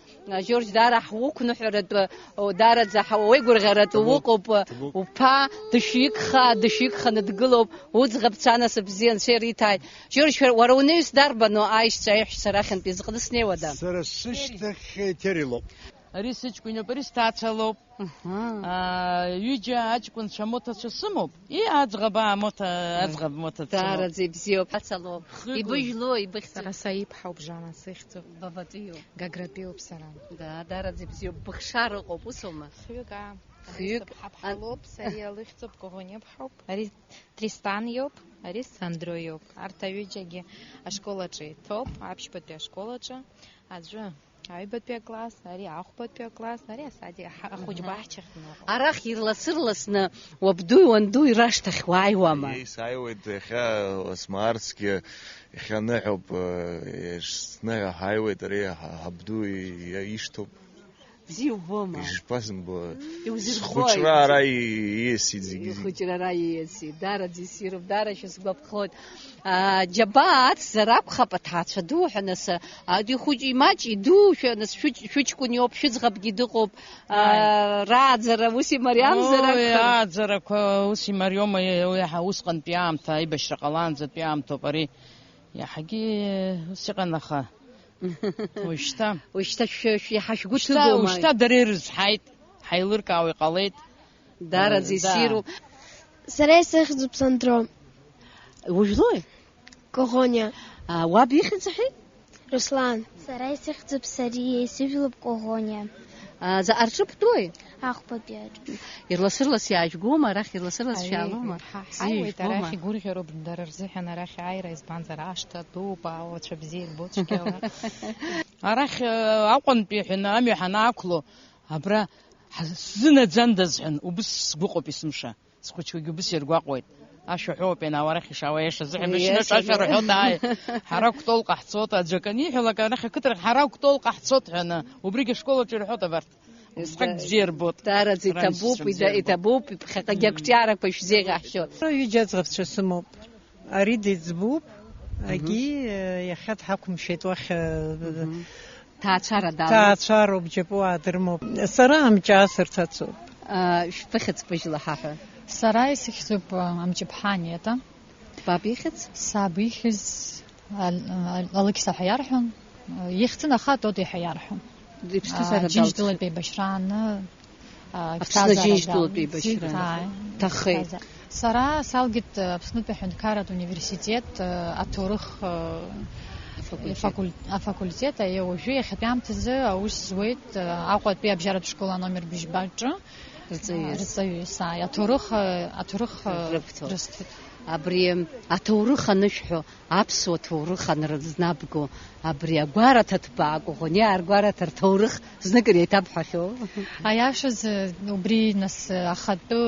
Жьорџь, даара ҳуқәныҳәаратәы, о, даараӡа ҳа-, уеигәырӷьаратәы Ҭабуп, уҟоуп. Ҭабуп. Уԥа дышәикха, дышәикханы дгылоуп, уӡӷаб цәанасыԥ бзиа анцәа ириҭааит. Жьорџь, шәара, уара унеҩс дарбану аишьцәа аиҳәшьцәа рахьынтә изыҟны снеиуада? Сара сышьҭахь Ҭери лоуп. Ари сыҷкәын иоуп, ари сҭаацәа лоуп. Аҳа. Аа, ҩыџьа аҷкәынцәа моҭацәа сымоуп. И, аӡӷаб, аа, моҭа, аӡӷаб моҭацәа лоуп. Даараӡа ибзиоуп. Ацалоуп. Хҩык. Ибыжәлоу, ибыхьӡу? Сара саиԥҳауп, Жана сыхьӡуп. Бабатәиу? Гагратәиуп сара. Да, даараӡа ибзиоуп. Быхшара ыҟоуп, усома? Хҩык, аа. Хҩык. Ари сыԥҳа ԥҳа лоуп, сариа лыхьӡуп, Коӷониа ԥҳауп. Ари Тристан иоуп, ари Сандро иоуп. Арҭ аҩыџьагьы ашкол аҿы иҭоуп, аԥшьбатәи ашкол аҿы. Аӡәы аҩбатәи акласс, ари ахәбатәи акласс, ари асадик, ҳа-, ахәыҷқәа Аҳа. Ҳчахьтәны ыҟоуп. Арахь ирласырласны уабдуи уандуи рашҭахь уааиуама? Ии, сааиуеит, иахьа смаарцгьы, иахьа ныҳәоуп, э, еш-, сныҳәа ҳааиуеит, ари ҳа-, ҳабду и-, ишьҭоуп. Бзиа убома? Ишԥасымбо? Иузырбои? Схәыҷра ара и-, ииасит зегьы-зегьы. Ихәыҷра ара ииасит, даараӡа иссируп, даара шәысгәаԥхоит. Аа, џьабаа ацзар акәхап, аҭаацәа ду ҳәа нас, а, ихәыҷ, имаҷ, идушәа нас, шәыҷ-, шәыҷкәын иоуп, шәыӡӷабгьы дыҟоуп, аа, Ааи. Рааӡара ус имариамзар Ой, акәхап. Ааӡарақәа ус имариоума, уи иаҳа усҟантәи аамҭа, аибашьра ҟалаанӡатәи аамҭоуп ари. Иаҳагьы ус иҟан, аха уажәшьҭа. Уажәшьҭа шәы-, шәы-, иаҳа шәгәы Шьҭа, ҭыгоума? Уажәшьҭа дара ирызҳаит, ҳаилыркаауа иҟалеит. Даараӡа Э, да. Иссиру. Сара исыхьӡуп Сандро. Ужәлои? Коӷониа. А, уаб ихьӡ ҳәеи? Руслан. Сара исыхьӡуп Сариа, исыжәлоуп Коӷониа. А, заҟа рҿыбтәуи? Ахәбатәи аҿы. Ирлас-ырлас иаажәгома, арахь ирлас-ырлас Ари, шәаалома? Ҳа-, ҳаиуеит, Зижәбома? Арахь игәырӷьароуп дара рзыҳәан арахь ааира, избанзар, ашҭа дууп, ауацәа бзиа ирбоит цәгьала. Арахь, э, Аҟәантәи ҳәа амҩа ҳанаақәло, абра ҳа-, сзынаӡандаз ҳәан, убыс сгәыҟоуп есымша. Схәыҷқәагьы убыс иргәаҟуеит. Ашәа ҳәоуп, ианаауа арахь ишаауа аиаша азыҳәан, машьына Иаша. Ҿашәа рҳәоит, ааи. Ҳара Кәтол ҟаҳцот, аӡәы акы аниҳәалак, арахь ақыҭарахь ҳара Кәтол ҟаҳцот ҳәа аны, убригьы ашкол аҿы ирҳәоит абарҭ. Усҟак Ида-, бзиа рбоит. Даараӡа Раншьцәа иҭабуп, бзиа ида-, рбоит. Иҭабуп, ԥхьаҟагьы Мм. Ақәҿиарақәа шәзеиӷьаҳшьоит. Ҩыџьа аӡӷабцәа сымоуп. Ари дыӡбуп, Мгм. Агьи, э, иахьа дҳақәымшәеит уахь, э, Мгм. Ҭаацәара далоуп. Ҭаацәароуп, џьапуаа дрымоуп. Сара амҷаасырҭ ацуп. А, шәԥыхьыӡ пыжьла ҳаҳәа. Сара исыхьӡуп, а, Амҷыԥҳа Анета. Баб ихьӡ? Саб ихьӡ Ал-, Ал-, Алықьса ҳәа иарҳәон. Ихьӡын, аха Тодо ҳәа иарҳәон. Иԥсҭазаара А, Џьынџьтәылатә далҵхьеит. Еибашьрааны, а, Аԥсны иԥсҭазаара Џьынџьтәылатә далҵит. Еибашьра. Ааи, Ҭахеит. Иԥсҭазаара. Сара салгеит, э, Аԥснытәи аҳәынҭқарратә университет, э, аҭоурых, э, Афакультет. Факуль-, афакультет, аиеи, уажәы иахьатәи аамҭазы аус зуеит, э, Аҟәатәи абжьаратә школ аномер быжьба аҿы. Рҵаҩыс. Рҵаҩыс, ааи, аҭоурых, э, аҭоурых, э, Рыбҭоит. Рысҭоит. Абри аҭоурых анышәҳәо, аԥсуа ҭоурых анрызнабго, абри агәараҭа ҭбаа Коӷониаа ргәараҭа рҭоурых знык иреиҭабҳәахьоу? Аиашазы, убри нас ахатәы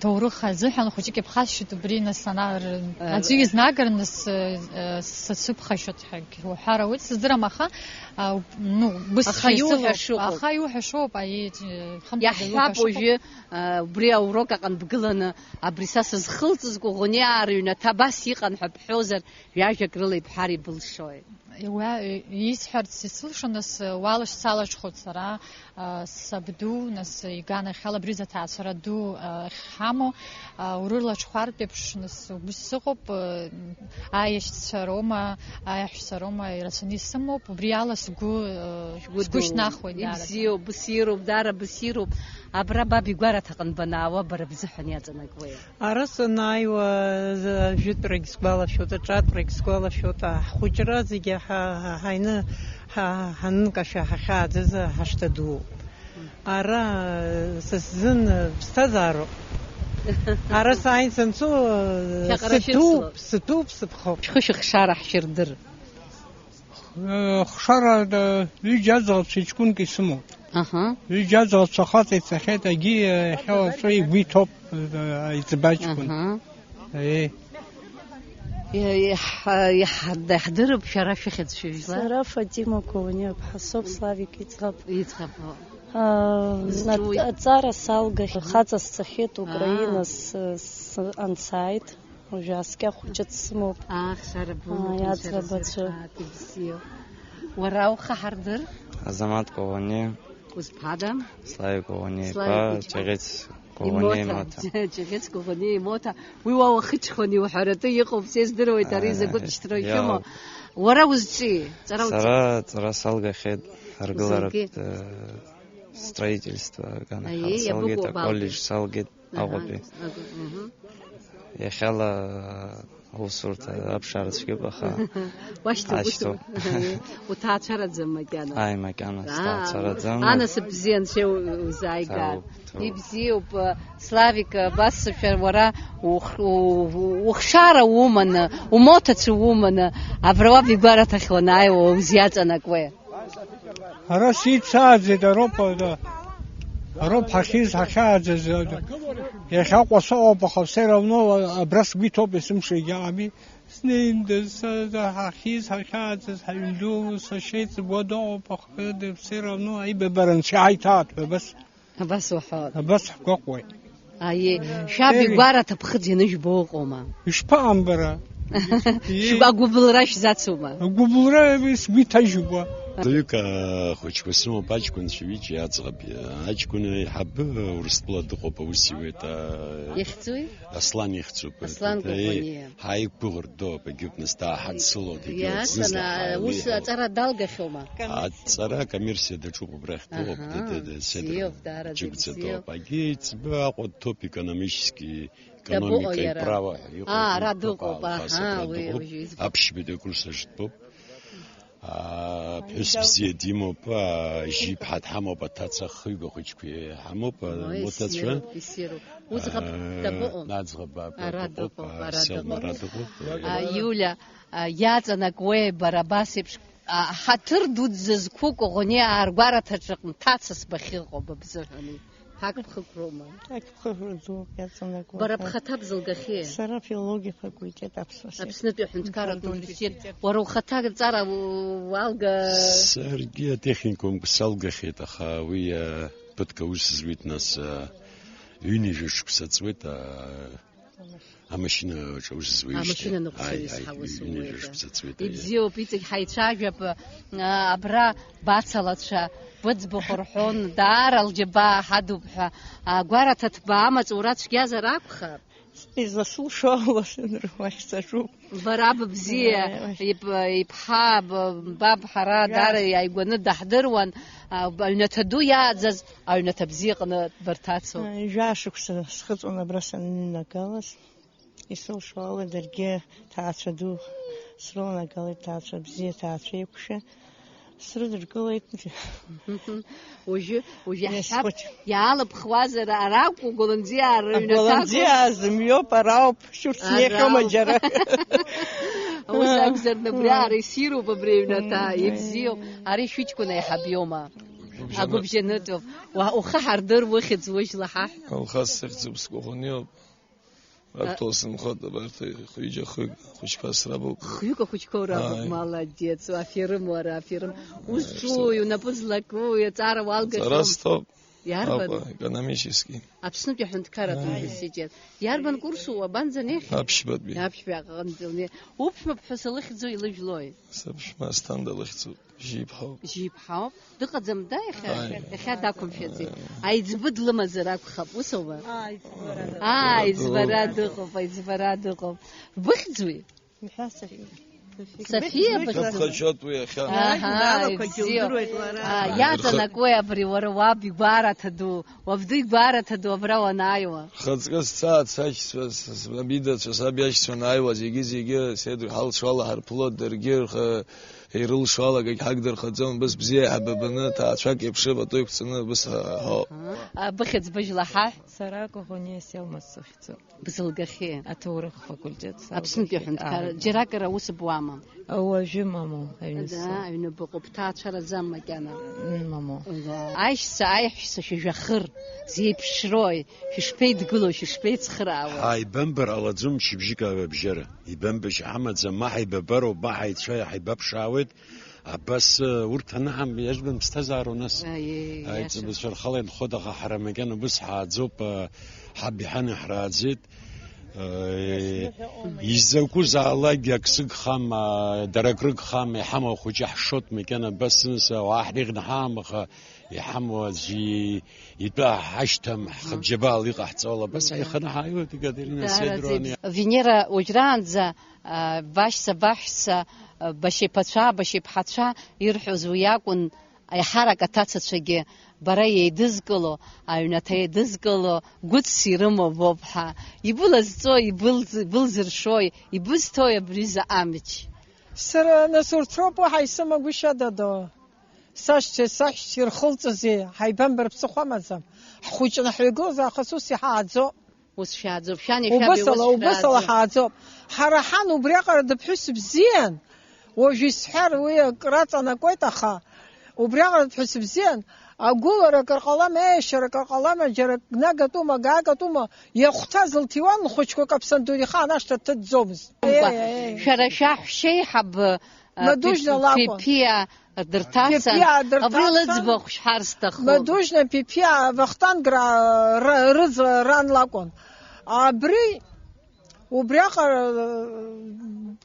ҭоурых азыҳәан хәыҷык иԥхасшьоит, убри нас ана-, р-, Э, аӡәы изнагар нас, э, э, сацәыԥхашьоит ҳәагь уҳәар ауеит, сыздырам, аха, а, ну, бысшәа Аха иуҳәа исылоуп, шыҟоуп. Аха иуҳәа шоуп, аиеи, э, хымԥада иуҳәа Иаҳҳәап шыҟоуп. Уажәы, а, убри аурок аҟан бгыланы, абри са сызхылҵыз Коӷониаа рыҩнаҭа абас иҟан ҳәа бҳәозар, ҩажәак рыла ибҳәар ибылшои? Уа, исҳәарц исылшо, нас, уалашьцалашьхәыц сара, а, сабду, нас, иганахьала абри заҭаацәара ду, а, ахьҳамоу, а, урырлаҽхәартә еиԥш, нас, убыс сыҟоуп, а, аиашьцәа роума, аиаҳәшьцәа роума ирацәаны исымоуп, убри ала сгәы, а, Шәгәы сгәы дууп. Шьнахуеит, даараӡа. Ибзиоуп, бзиароуп, дара бзиароуп. Абра баб игәараҭа аҟынтә банаауа, бара бзыҳәан иаҵанакуеи? Ара санааиуа, з-, жәытәрагь сгәалашәоит, аҿатәрагь сгәалашәоит, ҳхәыҷра зегьы ҳа-, ҳа-, ҳаины, ҳа-, ҳанынкашәа ҳахьааӡаз ҳашҭа дууп. Ара, са сзын, ԥсҭазаароуп. Ара сааин санцо, Ԥхьаҟара сыҭәуп, шәыцлоит. Сыҭәуп, сыԥхоуп. Шәхы шәыхшара ҳшәырдыр. Э, хшара, э, ҩыџьа аӡӷабцәа ҷкәынк исымоуп. Аҳа. Ҩыџьа аӡӷабцәа хаҵа ицахьеит, агьи, э, иахьа уаҵәы игәы иҭоуп, э, аиҵбы аҷкәын. Аҳа. Э. Иа-, иаҳ-, иаҳ-, иаҳдырып шәара шәыхьӡ шәыжәла. Сара Фатима Коӷониа-ԥҳа соуп, Славик иӡӷаб. Иӡӷаб. А, Изҿуи? Нат-, аҵара салгахьеит, хаҵа сцахьеит, Украина Аа. с-, с-, ансааит. Уажәы аскьа хәыҷы дсымоуп. Ах, сара Аа, бымоуп, иаҵра нцәа бацәа. Разырхааит, ибзиоуп. Уара ухы ҳардыр? Азамат Коӷониа. Узԥада? Славик Коӷониа иԥа, Славик иԥа. Ҷаӷьыц Коӷониа имоҭа. Имоҭа. Ҷаӷьыц Коӷониа имоҭа. Уи уа уахыҷхони уҳәараты иҟоуп, сездыруеит, ари Аи, закәытә шьҭра иуа. Уара узҿи? Ҵара уҵи? Сара ҵара салгахьеит, аргыларатә, Узылги? э, строительство аганахьала Аиеи, салгеит, иабыкәу абалгеи? Аколлеџь салгеит. Аҳа, Аҟәатәи. Ага, мгм. Иахьала аусурҭа аԥшаара цәгьоуп, аха Уашьҭоуп, ашьҭоуп. Усоуп. Уҭаацәараӡам макьана. Ааи, макьана Аа, сҭаацәараӡам. Анасыԥ бзиа анцәа узааигар. Ҭоуп, ҭоуп. Ибзиоуп, Славик, абас сашәа, уара ух-, у-, ухшара уманы, умоҭацәа уманы, абра уаб игәараҭахь уанааиуа узиаҵанакуеи? Ара сицааӡеит, ароуп, да, ароуп ҳахьиз, ҳахьааӡаз, да. Иахьа Аҟәа сыҟоуп, аха все равно абра сгәы иҭоуп, есымша егьаҟами. Снеиндаз, са, да, ҳахьиз, ҳахьааӡаз, ҳаҩн ду, сашьа иҵбуа дыҟоуп, аха, да, все равно аибабара анцәа иҳаиҭааит ҳәа, абас. Абас уҳәоит. Абас ҳгәаҟуеит. Аиеи, Э, шәаб Тери. Игәараҭа ԥхыӡ ианыжәбо ыҟоума? Ишԥаҟам бара? Шәгәы-, агәыбылра шәзацума? Агәыбылра сгәы иҭажьуп уа. Ҩык ахәыҷқәа сымоуп, аҷкәынцәа ҩыџьа аӡӷаб. Аҷкәын еиҳабы Урыстәыла дыҟоуп, аус иуеит, а, Ихьӡуи? Аслан ихьӡуп. Аслан Э, Гогониа. Ҳаиқәгәыӷыртә доуп, егьуп, нас дааҳадсылоит, егьуп, Иаша, зны на-, даҳаиуеит. Ус аҵара далгахьоума? Аҵара акоммерциа даҿуп убрахь. Дыҟоуп, Аҳа, д-, д-, д-, седр бзиоуп, даараӡа џьыгәӡа бзиоуп. Дыҟоуп. Агьи еиҵбы Аҟәа дҭоуп, економически, Дабаҟоу экономика иара? Иправа ҳәа иҟоуп, Аа, ара дыҟоуп, дыҟоуп, аха аҳа, сабра уи дыҟоуп. Уажәы избоит. Аԥшьбатәи акурс аҿы дтәоуп. Аа, ԥҳәыс бзиа димоуп, аа, жьи ԥҳа дҳамоуп, аҭаца хҩба хәыҷқәа иҳамоуп, аа, Ой, моҭацәа. Иссируп, иссируп. Уӡӷаб Аа, дабаҟоу? Аӡӷаб, аа, Ара дыҟоуп, дыҟоуп, аа, ара Селма дыҟоуп. Ара дыҟоуп. Аа, Иулиа, аа, иаҵанакуеи бара абас еиԥш? А, ҳаҭыр дуӡӡа зқәу Коӷониа аргәараҭаҿы ҟны ҭацас бахьыҟоу ба бзыҳәан, ҳақәԥхықәроума? Ҳақәԥхықәра ду иаҵанакуа. Бара бхаҭа бзылгахьеи? Сара филологиа факультет аԥсуа сер. Аԥснытәи аҳәынҭқарратә Аҳәынҭқарратә университет. Университет. Уара ухаҭа ҵара у-, уалга? Саргьы атехникум салгахьеит, аха уи, а, ԥыҭк аус зуеит, нас, а, ҩынҩажәа шықәса ҵуеит, а, Амашьынаҿ аус зуеижьҭеи. Амашьына ныҟәцаҩыс Ааи, ҳаус ҩ-, ҩынҩажәа зуеит. Шықәса ҵуеит, аиеи. Ибзиоуп, иҵегь ҳаицәажәап, а, абра бацалацәа, быӡбахә рҳәон, даара лџьабаа ҳадуп ҳәа, агәараҭа ҭбаа амаҵура цәгьазар акәхап? Изласылшо ала сынрыхуа ахьӡаҿуп. Бара быбзиа, Ааи, уашь. Иб-, иԥҳа, б-, баб ҳара Иас. Даара иааигәаны даҳдыруан, а, аҩнаҭа ду иааӡаз, аҩнаҭа бзиа аҟны дбырҭацоуп. Ааи, жәаа шықәса схыҵуан абра санныҩнагалаз. Исылшо ала даргьы ҭаацәа ду срыланагалеит, ҭаацәа бзиа, ҭаацәа еиқәшәа. Срыдыркылеит. Уажәы, уажәы Иасхәыц. Иаҳҳәап, иаалыԥхуазар, ара акәу, Голландиаа рыҩнаҭа акәу? Аголландиаа зымҩоуп, ара ауп, шьурц Ара неихьоума ауп. Џьара? Ус акәзар, абри Мм. Ара иссируп абри аҩнаҭа, Мм. Ибзиоуп. Ари шәыҷкәын аиҳаб иоума? Агәыбжьанытә. Агәыбжьанытәуп. Уа-, ухы ҳардыр, ухьӡ ужәла ҳаҳә. Алхас сыхьӡуп, скәаӷәаниоуп. Арҭ А- уасымхот, абарҭ хҩыџьа хҩык ахәыҷқәа срабуп. Хҩык ахәыҷқәа урабуп, Ааи. Молодец, аферым уара, аферым. Узҿуи, унапы злаку, аҵара уалгахьоу? Ҵара сҭоуп. Иарбан? Аҟәа, економический. Аԥснытәи аҳәынҭқарратә Ааи. Университет. Иарбан курсу, уабанӡанеихьеи? Аԥшьбатәи. Аԥшьбаҟа аҟынӡа илнеи. Уԥшәма ԥҳәыс лыхьӡу илыжәлои? Сыԥшәма Асҭанда лыхьӡуп. Жьиԥҳауп. Жьиԥҳауп. Дыҟаӡам да иахьа? Ааи. Иахьа дақәымшәаӡеит. Ааи. Аиҵбы длымазар акәхап, ус аума? Ааи, аиҵбара дыҟоуп. Ааи, аиҵбара дыҟоуп, аиҵбара дыҟоуп. Быхьӡуи? Мҳәа Софиа. Софиа быхьӡума? Дыхачоит уи иахьа. Аҳа, Иаҳәшьналақәагьы ибзиоуп. Удыруеит уара. Аа, Ааи. Иаҵанакуеи абри уара уаб игәараҭа ду, уабду игәараҭа ду абра уанааиуа? Рхаҵкы сцааит, сашьцәа, с-, с-, сабида, сабиашьцәа анааиуа, зегьы-зегьы седр ҳалшала ҳарԥылоит, даргьы рхы ирылшо алагагь ҳагдырхаӡом, быс бзиа иаҳбабаны, ҭаацәак еиԥшым атәы иқәҵаны, быс ҳа-, ҳо. А, быхьӡ быжәла ҳаҳә. Сара Коӷониа Селма сыхьӡуп. Бзылгахьеи? Аҭоурых факультет салгахьеит. Аԥснытәи аҳәынҭқарра, Ааи. Џьаракыр аус буама? Уажәы мамоу, аҩны Да, сыҟоуп. Аҩны быҟоуп, бҭаацәараӡам макьана. М, мамоу. Да. Аишьцәа, аиҳәшьцәа шәыжәҩахыр, зеиԥшрои, шәышԥеидгылои, шәышԥеицхраауеи? Ҳаибамбар ҟалаӡом мчыбжьык абжьара. Ибамбашьа ҳамаӡам, ма ҳаибабароуп, ма ҳаицәа ҳаибаԥшаауеит. Абас, э, урҭ анаҳам, иажәбан ԥсҭазаароу нас? Аиеи, Аиҵбацәа иаша. Рхала инхоит, аха ҳара макьана убыс ҳааӡоуп, э, ҳаб иҳан иаҳрааӡеит. Изакәызаалакгьы ак сыгхам, дара ак рыгхам, иҳамоу ахәыҷы ҳшот, макьана абас зынӡа ауаа ҳреиӷьны ҳаамаха, иҳамоу аӡәы итәы ҳашьҭам, ҳхыбжьабаала иҟаҳҵо ала, абас ҳаиханы ҳааиуеит, Екатерина Седрони. Венера, уажәраанӡа, а, башьца, баҳәса, а, башьеиԥацәа, башьеиԥҳацәа ирҳәоз уи акәын, еиҳарак аҭацацәагьы бара еидызкыло, аҩнаҭа еидызкыло, гәыцс ирымоу боуп ҳәа. Ибылазҵо, ибылз-, ибылзыршои, ибызҭои абри заҟа амч? Сара, нас, урҭ роуп уаҳа исымагәышьа, дадо. Сашьцәеи саҳәшьцәеи ирхылҵызеи, ҳаибамбар ԥсыхәа амаӡам. Ҳхәыҷны ҳҩагылазар, аха ус иҳааӡо. Ус шәааӡоуп, шәани шәаби ус шәааӡоуп. Убасала, убасала ҳааӡоуп. Ҳара ҳан убриаҟара дыԥҳәыс бзиан, уажә исҳәар уи акы раҵанакуеит, аха убриаҟара дыԥҳәыс бзиан, агәылара акыр ҟалама, еиашьара акыр ҟалама, џьара нагатәума, гаагатәума, иахәҭаз лҭиуан лхәыҷқәа, каԥсан ду ихаан ашҭа дҭыҵӡомызт. Мкәа, Е, е, е. Шәара шәаҳәшьеиҳаб, а, Мадужьна Пи-, лакәын. Пипиа дырҭацан, Пипиа дырҭацан. Абри лыӡбахә шәҳәар сҭахуп. Мадужьна Пипиа Вахтанг ра-, ра-, рыӡ-, ран лакәын. Абри убриаҟара, э,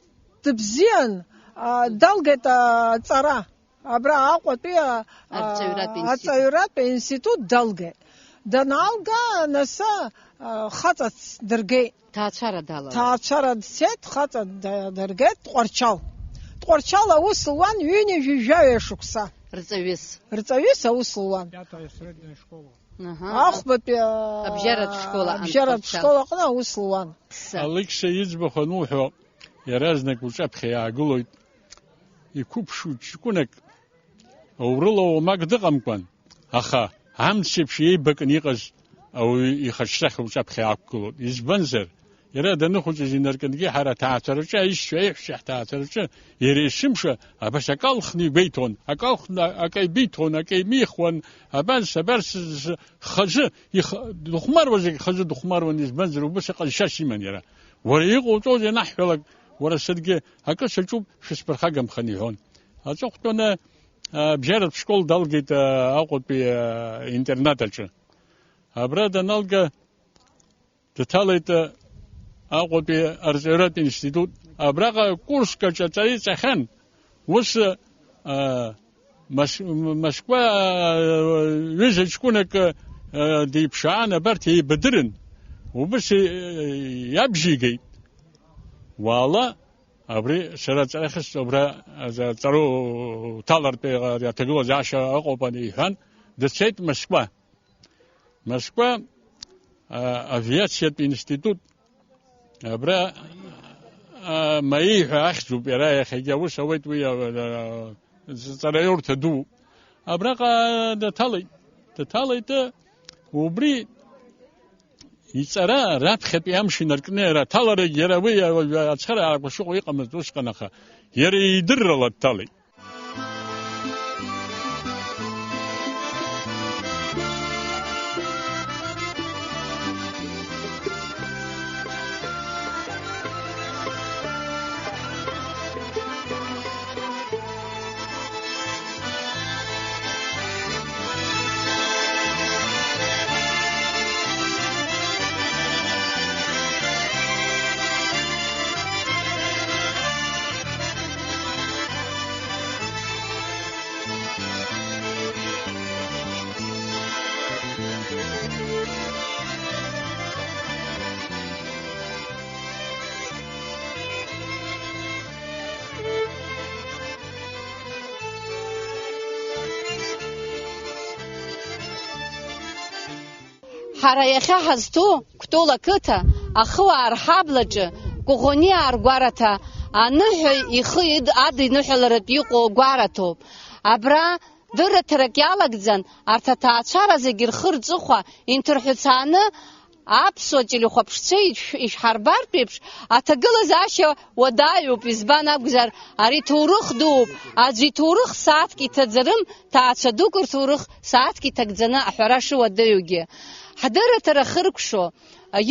дыбзиан, а, далгеит аҵара. Абра Аҟәатәи, а, Арҵаҩратә институт. Арҵаҩратә институт далгеит. Даналга, нас, а, хаҵац дыргеит. Ҭаацәара далалеит. Ҭаацәара дцеит, хаҵа да-, дыргеит, Тҟәарчал. Тҟәарчал аус луан ҩынҩажәи жәаҩа шықәса. Рҵаҩыс. Рҵаҩыс аус луан. Пятая средняя школа. Аҳа. Ахәбатәи, а, Абжьаратә школа абжьаратә Тҟәарчал. Школа аҟны аус луан. Са. Алықьса иӡбахә ануҳәо, иаразнак уҿаԥхьа иаагылоит, иқәыԥшу ҷкәынак, аурыла уамак дыҟамкәан, аха амцеиԥш еибакны иҟаз ауаҩы ихаҿсахьа уҿаԥхьа иаақәгылоит. Избанзар, иара даныхәыҷыз инаркынгьы ҳара аҭаацәараҿы аишьцәа, аиҳәшьцәа ҳҭаацәараҿы иара есымша абас акы алхны игәеиҭон, акы алхны, акы еибиҭон, акы еимихуан, абас, абас, хазы, их-, дыхәмаруа зегь хазы дыхәмаруан, избанзар, убас аҟазшьас иман иара. Уара иҟауҵозеи анаҳҳәалак, уара саргьы акы саҿуп, шәысԥырхагамхан, иҳәон. Аҵыхәтәаны, а, абжьаратә школ далгеит, а, Аҟәатәи, а, интернат аҿы. Абра даналга, дҭалеит, а, Аҟәатәи арҵаҩратә институт. Абраҟа курск аҿы аҵара иҵахьан. Ус, а, Мас-, Москва, а, ҩыза ҷкәынак, а, диԥшаан, абарҭ еибадырын. Убыс, а, иабжьигеит. Уаала, абри сара аҵара ахьысҵо, абра, а, ҵару ҭалартә, а, аҭагылазаашьа ыҟоуп, ани, иҳәан, дцеит Москва. Москва, а, авиациатә институт, абра, а, МАИ ҳәа ахьӡуп иара, иахьагьы аус ауеит уи, а, а, ҵараиурҭа ду. Абраҟа дҭалеит, дҭалеит, убри иҵара раԥхьатәи амш инаркны иара аҭаларагь, иара уи, а, ацхыраарақәа шыҟоу иҟамызт усҟан, аха иара идыррала дҭалеит. Ҳара иахьа ҳазҭоу Кәтол ақыҭа, ахыуаа рҳаблаҿы, Коӷониаа ргәараҭа, аныҳәаҩ ихы ид-, адиныҳәаларатә иҟоу гәараҭоуп. Абра дырраҭарак иалагӡан, арҭ аҭаацәара зегьы рхы рҵыхәа инҭырҳәыцааны, аԥсуа телехәаԥшцәа ишә-, ишәҳарбартә еиԥш, аҭагылазаашьа уадаҩуп, избан акәзар, ари ҭоурых дууп, аӡәы иҭоурых сааҭк иҭаӡарым, ҭаацәа дук рҭоурых сааҭк иҭагӡаны аҳәара шуадаҩугьы. Ҳдырраҭара хыркәшо,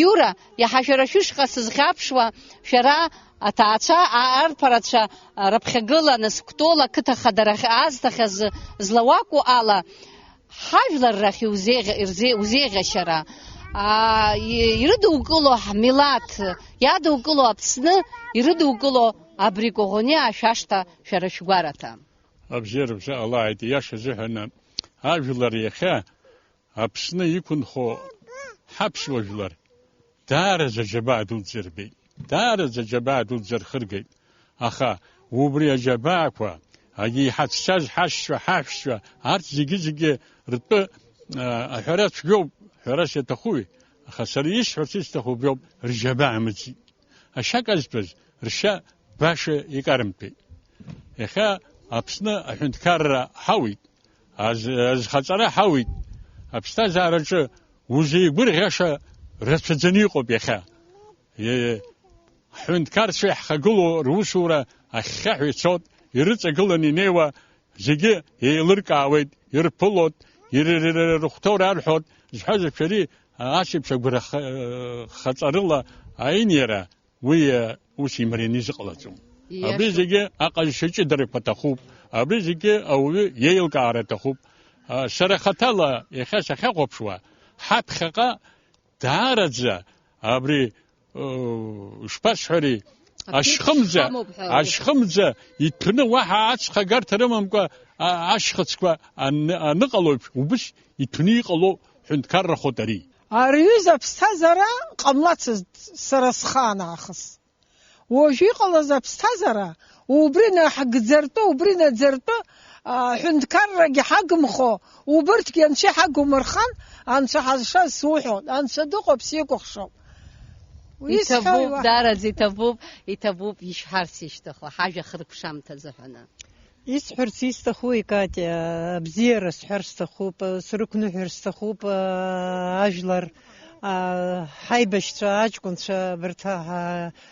Иура, иаҳа шәара шәышҟа сызхьаԥшуа, шәара аҭаацәа, а-, арԥарацәа, а, рыԥхьагыла, нас Кәтол ақыҭа хадара ахь аазҭахьаз злауакәу ала, ҳажәлар рахь иузеиӷь-, ирзе-, узеиӷьашьара, Аа, и-, ирыдукыло ҳмилаҭ, иадукыло Аԥсны, ирыдукыло абри Коӷониа ашәашҭа шәара шәгәараҭа. Абзиара бзиа ҟалааит, ииашазыҳәаны, ажәлар иахьа Аԥсны иқәынхо ҳаԥсуа жәлар даараӡа аџьабаа дуӡӡа ирбеит, даараӡа аџьабаа дуӡӡа рхыргеит. Аха убри аџьабаақәа, егьа иҳацәцаз ҳашьцәа, ҳаҳәшьцәа, арҭ зегьы-зегьы ртәы, а, аҳәара цәгьоуп, ҳәарас иаҭахуи? Аха сара исҳәарц исҭаху убриоуп, рџьабаа мыӡит. Ашьа казҭәаз ршьа баша икарымҭәеит. Иахьа Аԥсны аҳәынҭқарра ҳауит, аз-, азхаҵара ҳауит. Аԥсҭазаараҿы узеигәырӷьаша рацәаӡаны иҟоуп иахьа. Е-, ҳҳәынҭқарцәа иаҳхагылоу русура ахьхьаҳәа ицоит, ирыҵагыланы инеиуа зегьы еилыркаауеит, ирԥылоит, ир-, ир-, ир-, рыхәҭоура арҳәоит, зҳәаз аԥшәари, а, асеиԥш агәра х-, хаҵарыла аиниара, уи, а, ус имарианы изыҟалаӡом. Ииашоуп. Абри зегьы аҟазшьа ҷыдарақәа аҭахуп, абри зегьы ауаҩы иеилкаара аҭахуп. А, сара хаҭала иахьа сахьахәаԥшуа, ҳаԥхьаҟа даараӡа абри, ы, ишԥасҳәари, аԥеиԥш ашьхымӡа, ҳамоуп ҳәа. Ашьхымӡа иҭәны уаҳа ацха агарҭа рымамкәа, а, ашьхыцқәа ан-, аныҟало еиԥш, убыс иҭәны иҟало ҳәынҭқаррахоит ари. Ари аҩыза аԥсҭазаара ҟамлацызт сара схаан аахыс. Уажә иҟалаз аԥсҭазаара, убри наҳгӡартәы, убри наӡартәы, а, ҳәынҭқаррагьы ҳагымхо, убырҭгьы Анцәа иҳагумырхан, Анцәа ҳазшаз суҳәоит, Анцәа дыҟоуп, сикәыхшоуп. Уи исҳәои Иҭабуп, уаҳа? Дараӡа иҭабуп, иҭабуп, ишәҳәарц ишьҭаху, ҳажәа хыркәшамҭа азыҳәаны. Исҳәарц исҭахуи, Катя, абзиара сҳәар сҭахуп, срықәныҳәар сҭахуп, ажәлар, ҳаибашьцәа, аҷкәынцәа, абарҭ,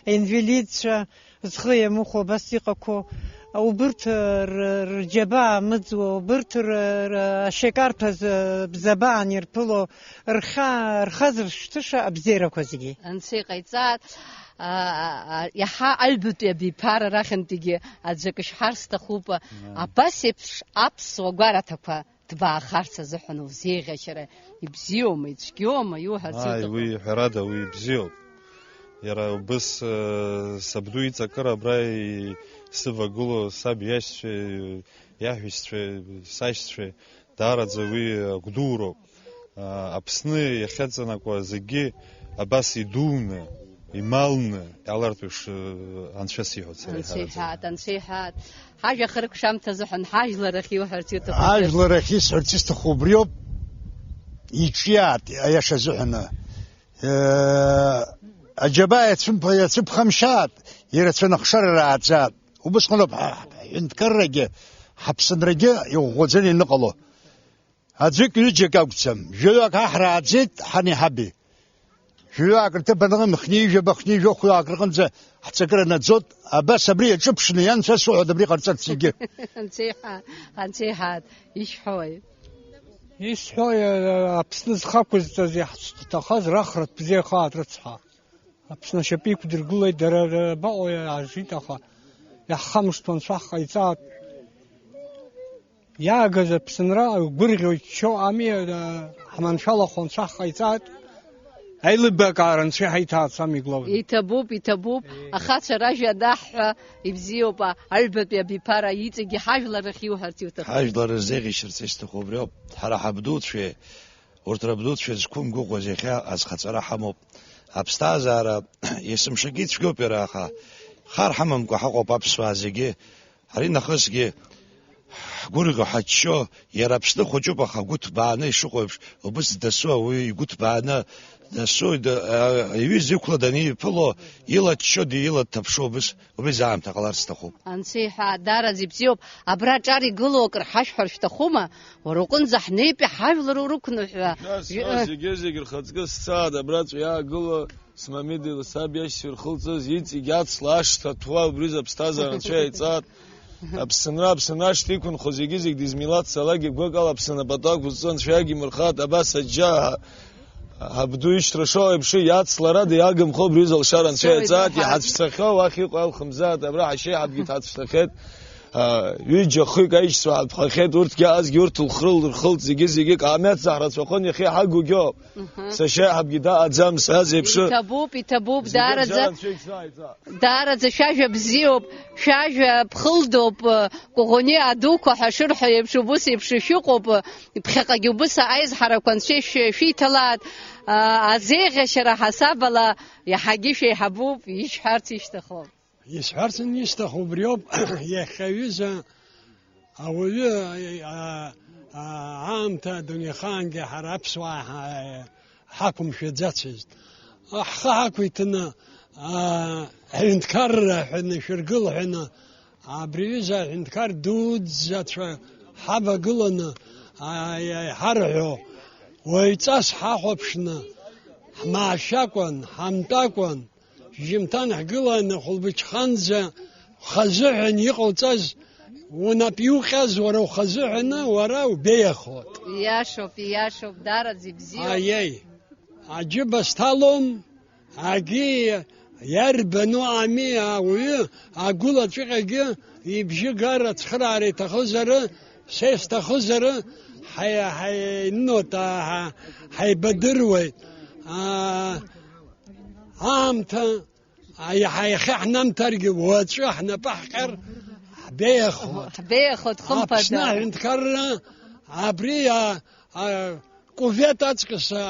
аинвалидцәа, зхы иамыхәо абас иҟақәоу, убырҭ р-, рџьабаа мыӡуа, убырҭ р-, р-, ашьакарҭәа з-, бзабаан ирԥыло, рхьаа, рхазыршҭыша абзиарақәа зегьы. Анцәа иҟаиҵааит, а, а, а, иаҳа аҩбатәи абиԥара рахьынтәигьы аӡәы акы шәҳәар сҭахуп. Мм. Абас еиԥш аԥсуа гәараҭақәа ҭбаахарц азыҳәан узеиӷьашьара ибзиоума, ицәгьоума, иуҳәарц Ааи, иуҭаху? Уи, ҳәарада, уи бзиоуп. Иара убыс, э, сабду иҵакыра абра и-, сывагылоу саб иашьцәеи, иаҳәшьцәеи, сашьцәеи, даараӡа уи агәдуроуп. А, Аԥсны иахьаҵанакуа зегьы абас идуны, ималны иалартә еиԥш, э, Анцәа сиҳәоит сара. Анцәа иҳәараӡак. Иҳәаат, Анцәа иҳәаат. Ҳажәа хыркәшамҭа азыҳәан, ҳажәлар ахь иуҳәарц иуҭаху? Ажәлар ахь исҳәарц исҭаху убриоуп, иҿиаат, аиаша азыҳәаны. Э, аџьабаа иацәымԥ-, иацәыԥхамшьаат, ирацәаны ахшара рааӡаат. Убысҟаноуп ҳа-, ҳҳәынҭқаррагьы, ҳаԥсынрагьы иӷәӷәаӡаны ианыҟало. Аӡәык-ҩыџьак акәӡам, жәаҩак аҳ рааӡеит, ҳани ҳаби. Жәаҩак рҭыԥ аныҟам, хни-ҩажәаба, хни-жәохәҩак рҟынӡа ҳҵакыра наӡоит, абас абри иаҿыԥшны ианцәа суҳәоит абри ҟарҵарц зегьы. Анцәа иҳәа-, Анцәа иҳәаат, ишәҳәои? Исҳәои, Аԥсны зхы ақәызҵаз иаҳцәҭахаз рахратә бзиахааит, рыцҳа. Аԥсны ашьапы иқәдыргылеит, дара, дара абаҟоу иаажит, аха иаҳхамышҭуа анцәа ҳҟаиҵаат. Иаагаз Аԥсынра гәырӷьо иччо ами, ҳманшәалахо анцәа ҳҟаиҵаат. Аилибакаара анцәа иҳаиҭааит, самое главное. Иҭабуп, иҭабуп, Е. Ахацәа ражәа анаҳҳәа, ибзиоуп, а, аҩбатәи абиԥара иҵегьы ҳажәлар рахь иуҳәарц иуҭаху. Ҳажәлар рзеиӷьашьарц исҭаху убриоуп. Ҳара ҳабдуцәеи, урҭ рабдуцәеи зқәымгәыӷуаз иахьа азхаҵара ҳамоуп. Аԥсҭазаара есымшагьы ицәгьоуп иара, аха хар ҳамамкәа ҳаҟоуп аԥсуаа зегьы. Аринахысгьы ҳгәырӷьо, ҳаччо, иара Аԥсны хәыҷуп, аха агәы ҭбааны ишыҟоу еиԥш, убыс дасу ауаҩы игәы ҭбааны, дасу д-, а, иҩыза иқәла даниԥыло, илаччо, ди-, илаҭаԥшуа убыс, убри аамҭа ҟаларц сҭахуп. Анцәа иҳәа, даараӡа ибзиоуп, абра аҿар игылоу акыр ҳашәҳәар шәҭахума? Уара уҟынӡа ҳнеип, иҳажәлар урықәныҳәа. Нас, Жә-, нас, зегьы-зегь рхаҵкы сцааит, абраҵәҟьа иаагыло, Смамидеи ласаб иашьцәа ирхылҵыз, иҵегь ацла ашҭа ҭуа, убри аԥсҭазаара анцәа иаиҵааит. Аԥсынра, Аԥсынра ашҭа иқәынхо зегьы-зегь дизмилаҭ салагьы гәыкала Аԥсны апату ақәызҵо анцәа иагимырхааит, абас аџьа ҳа-, ҳабду ишьҭра шоу еиԥш иацларада иагымхо убри алшара анцәа иаиҵааит, иҳацәцахьоу уахь иҟоу алхымзааит, абра ҳашьеиҳабгьы дҳацәцахьеит. а, ҩыџьа, хҩык аишьцәа ҳаԥхахьеит, урҭгьы азгьы урҭ лхрыл рхылт, зегьы-зегьы, Қамеҭ заҳрацәахони иахьа иҳагугьы ауп. Мгм. Сашьа иаҳабгьы дааӡам, сазеиԥшы. Иҭабуп, иҭабуп, зегьы даараӡа. Бзиа анцәа ишәзааигәа. Даараӡа шәажәа бзиоуп, шәажәа ԥхылдоуп, Коӷониа адуқәа ҳәа шырҳәо еиԥш, убыс еиԥш ишәыҟоуп, ԥхьаҟагьы убыс аизҳарақәа анцәа ишәы-, шәиҭалааит, а, азеиӷьашьара ҳасабала иаҳагьы шәеиҳабуп, ишәҳәарц ишәҭаху. Исҳәарц исҭаху убриоуп, иахьа аҩыза ауаҩы, а, а, аамҭа адунеихаангьы ҳара аԥсуаа ҳа-, ҳақәымшәаӡацызт. Ҳхы ҳақәиҭны, а, аҳәынҭқарра ҳәаны, шәыргыл ҳәаны, абри аҩыза аҳәынҭқар дуӡӡацәа ҳавагыланы, а, иҳарҳәо, уаҩҵас ҳахәаԥшны, ҳмаашәакәан, ҳамтәакәан, Шьыжьымҭан ҳгыланы хәылбыҽханӡа хазыҳәан иҟауҵаз, унап иуҟьаз уара ухазыҳәаны уара убеиахоит. Ииашоуп, ииашоуп, даараӡа ибзиоуп. Аиеи, аџьыба сҭалом, агьи иарбану ами ауаҩы агәылаҵәҟьагьы ибжьы гар ацхыраара иҭахызар, са исҭахызар, ҳаи-, ҳаиннот, ҳа-, ҳаибадыруеит. Аа, Аамҭа, аиаҳа иахьа ҳнамҭаргьы, уаҵәы ҳнапы ҳҟьар, ҳбеиахоит. Ҳбеиахоит, хымԥада. Аԥсны аҳәынҭқарра абри, а, а, кувет аҵкыс, а,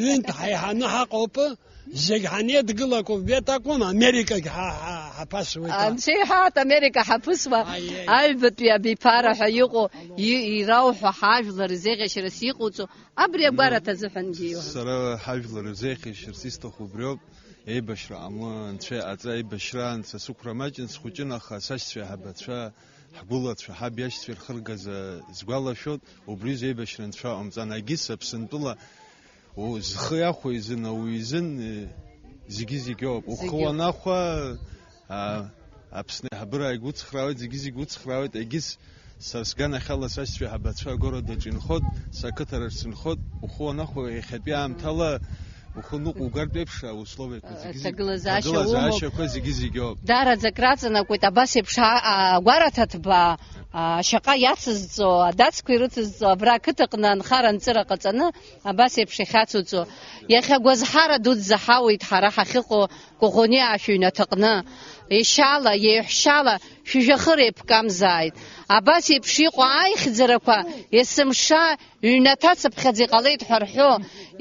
ҩынтә ҳаиҳаны ҳаҟоуп, зегь ҳанеидгыла акувет акәым, Америкагь ҳа-, ҳа-, ҳаԥасуеит, а. Анцәа иҳәаат, Америка ҳаԥысуа, Аиеи. Аҩбатәи абиԥара ҳәа иҟоу, и-, ирауҳәо ҳажәлар рзеиӷьашьарас иҟоуҵо, Абри агәараҭа азыҳәангьы иуҳәо. Сара ҳажәлар рзеиӷьашьарц исҭаху убриоуп, еибашьра ҟамло, анцәа иҟаҵа, еибашьра анцәа сықәра маҷын, схәыҷын, аха сашьцәеи ҳабацәа, ҳгәылацәа, ҳаб иашьцәеи рхыргазы сгәалашәоит, убри азы еибашьра анцәа ҟамҵан, агьыс Аԥсынтәыла у-, зхы иахәо изын, ауаҩы изын, э, зегьы-зегьоуп. Ухы Зегьы. Уанахәа, А, Аԥсны аиҳабыра ааигәыцхраауеит, зегьы-зегь уцхраауеит, егьыс сара сганахьала сашьцәа ҳабацәа агородаҿ инхот, сақыҭарахь сынхот, ухы уанахәо иахьатәи аамҭала ухы ныҟәугартә еиԥш, аусlovиақәа зегьы-зегь, Аҭагылазаашьа умоуп. Аҭагылазаашьақәа зегьы-зегьоуп. Даараӡа акраҵанакуеит, абас еиԥш а-, а-, агәараҭа ҭбаа, а, шьаҟа иацызҵо, адацқәа ирыцызҵо, абра ақыҭаҟны анхара анҵыра ҟаҵаны, абас еиԥш иахьацуҵо. Иахьа гәазҳара дуӡӡа ҳауеит ҳара ҳахьыҟоу, Коӷониа шәыҩнаҭаҟны, ешьала, еиҳәшьала шәыжәҩахыр еиԥкамзааит. Абас еиԥш иҟоу аихьӡарақәа есымша ҩнаҭацыԥхьаӡа иҟалеит ҳәа рҳәо,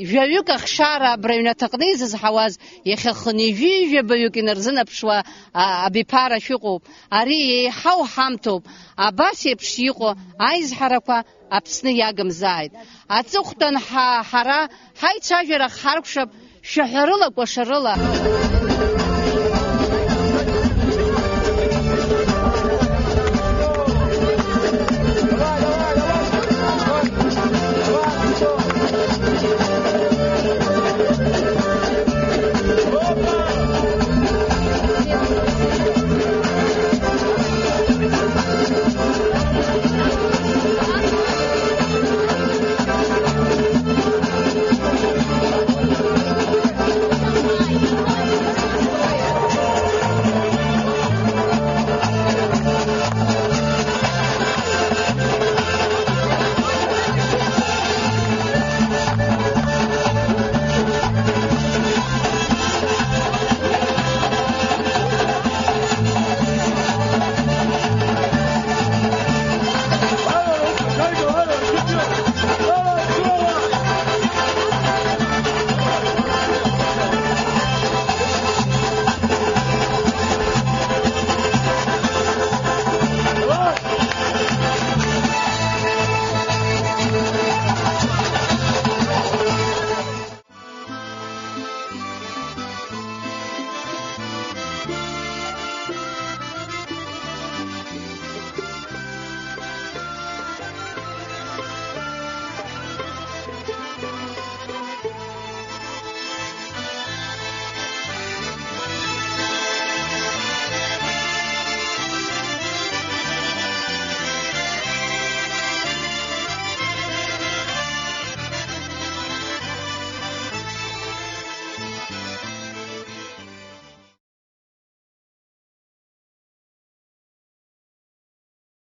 жәаҩык ахшара абра аҩнаҭаҟны изызҳауаз, иахьа хынҩажәи жәабаҩык инарзынаԥшуа, а, абиԥара шәыҟоуп. Ари еиҳау ҳамҭоуп. Абас еиԥш иҟоу аизҳарақәа Аԥсны иагымзааит. Аҵыхәтәан ҳа-, ҳара ҳаицәажәара ҳаркәшап шәаҳәарыла, кәашарыла.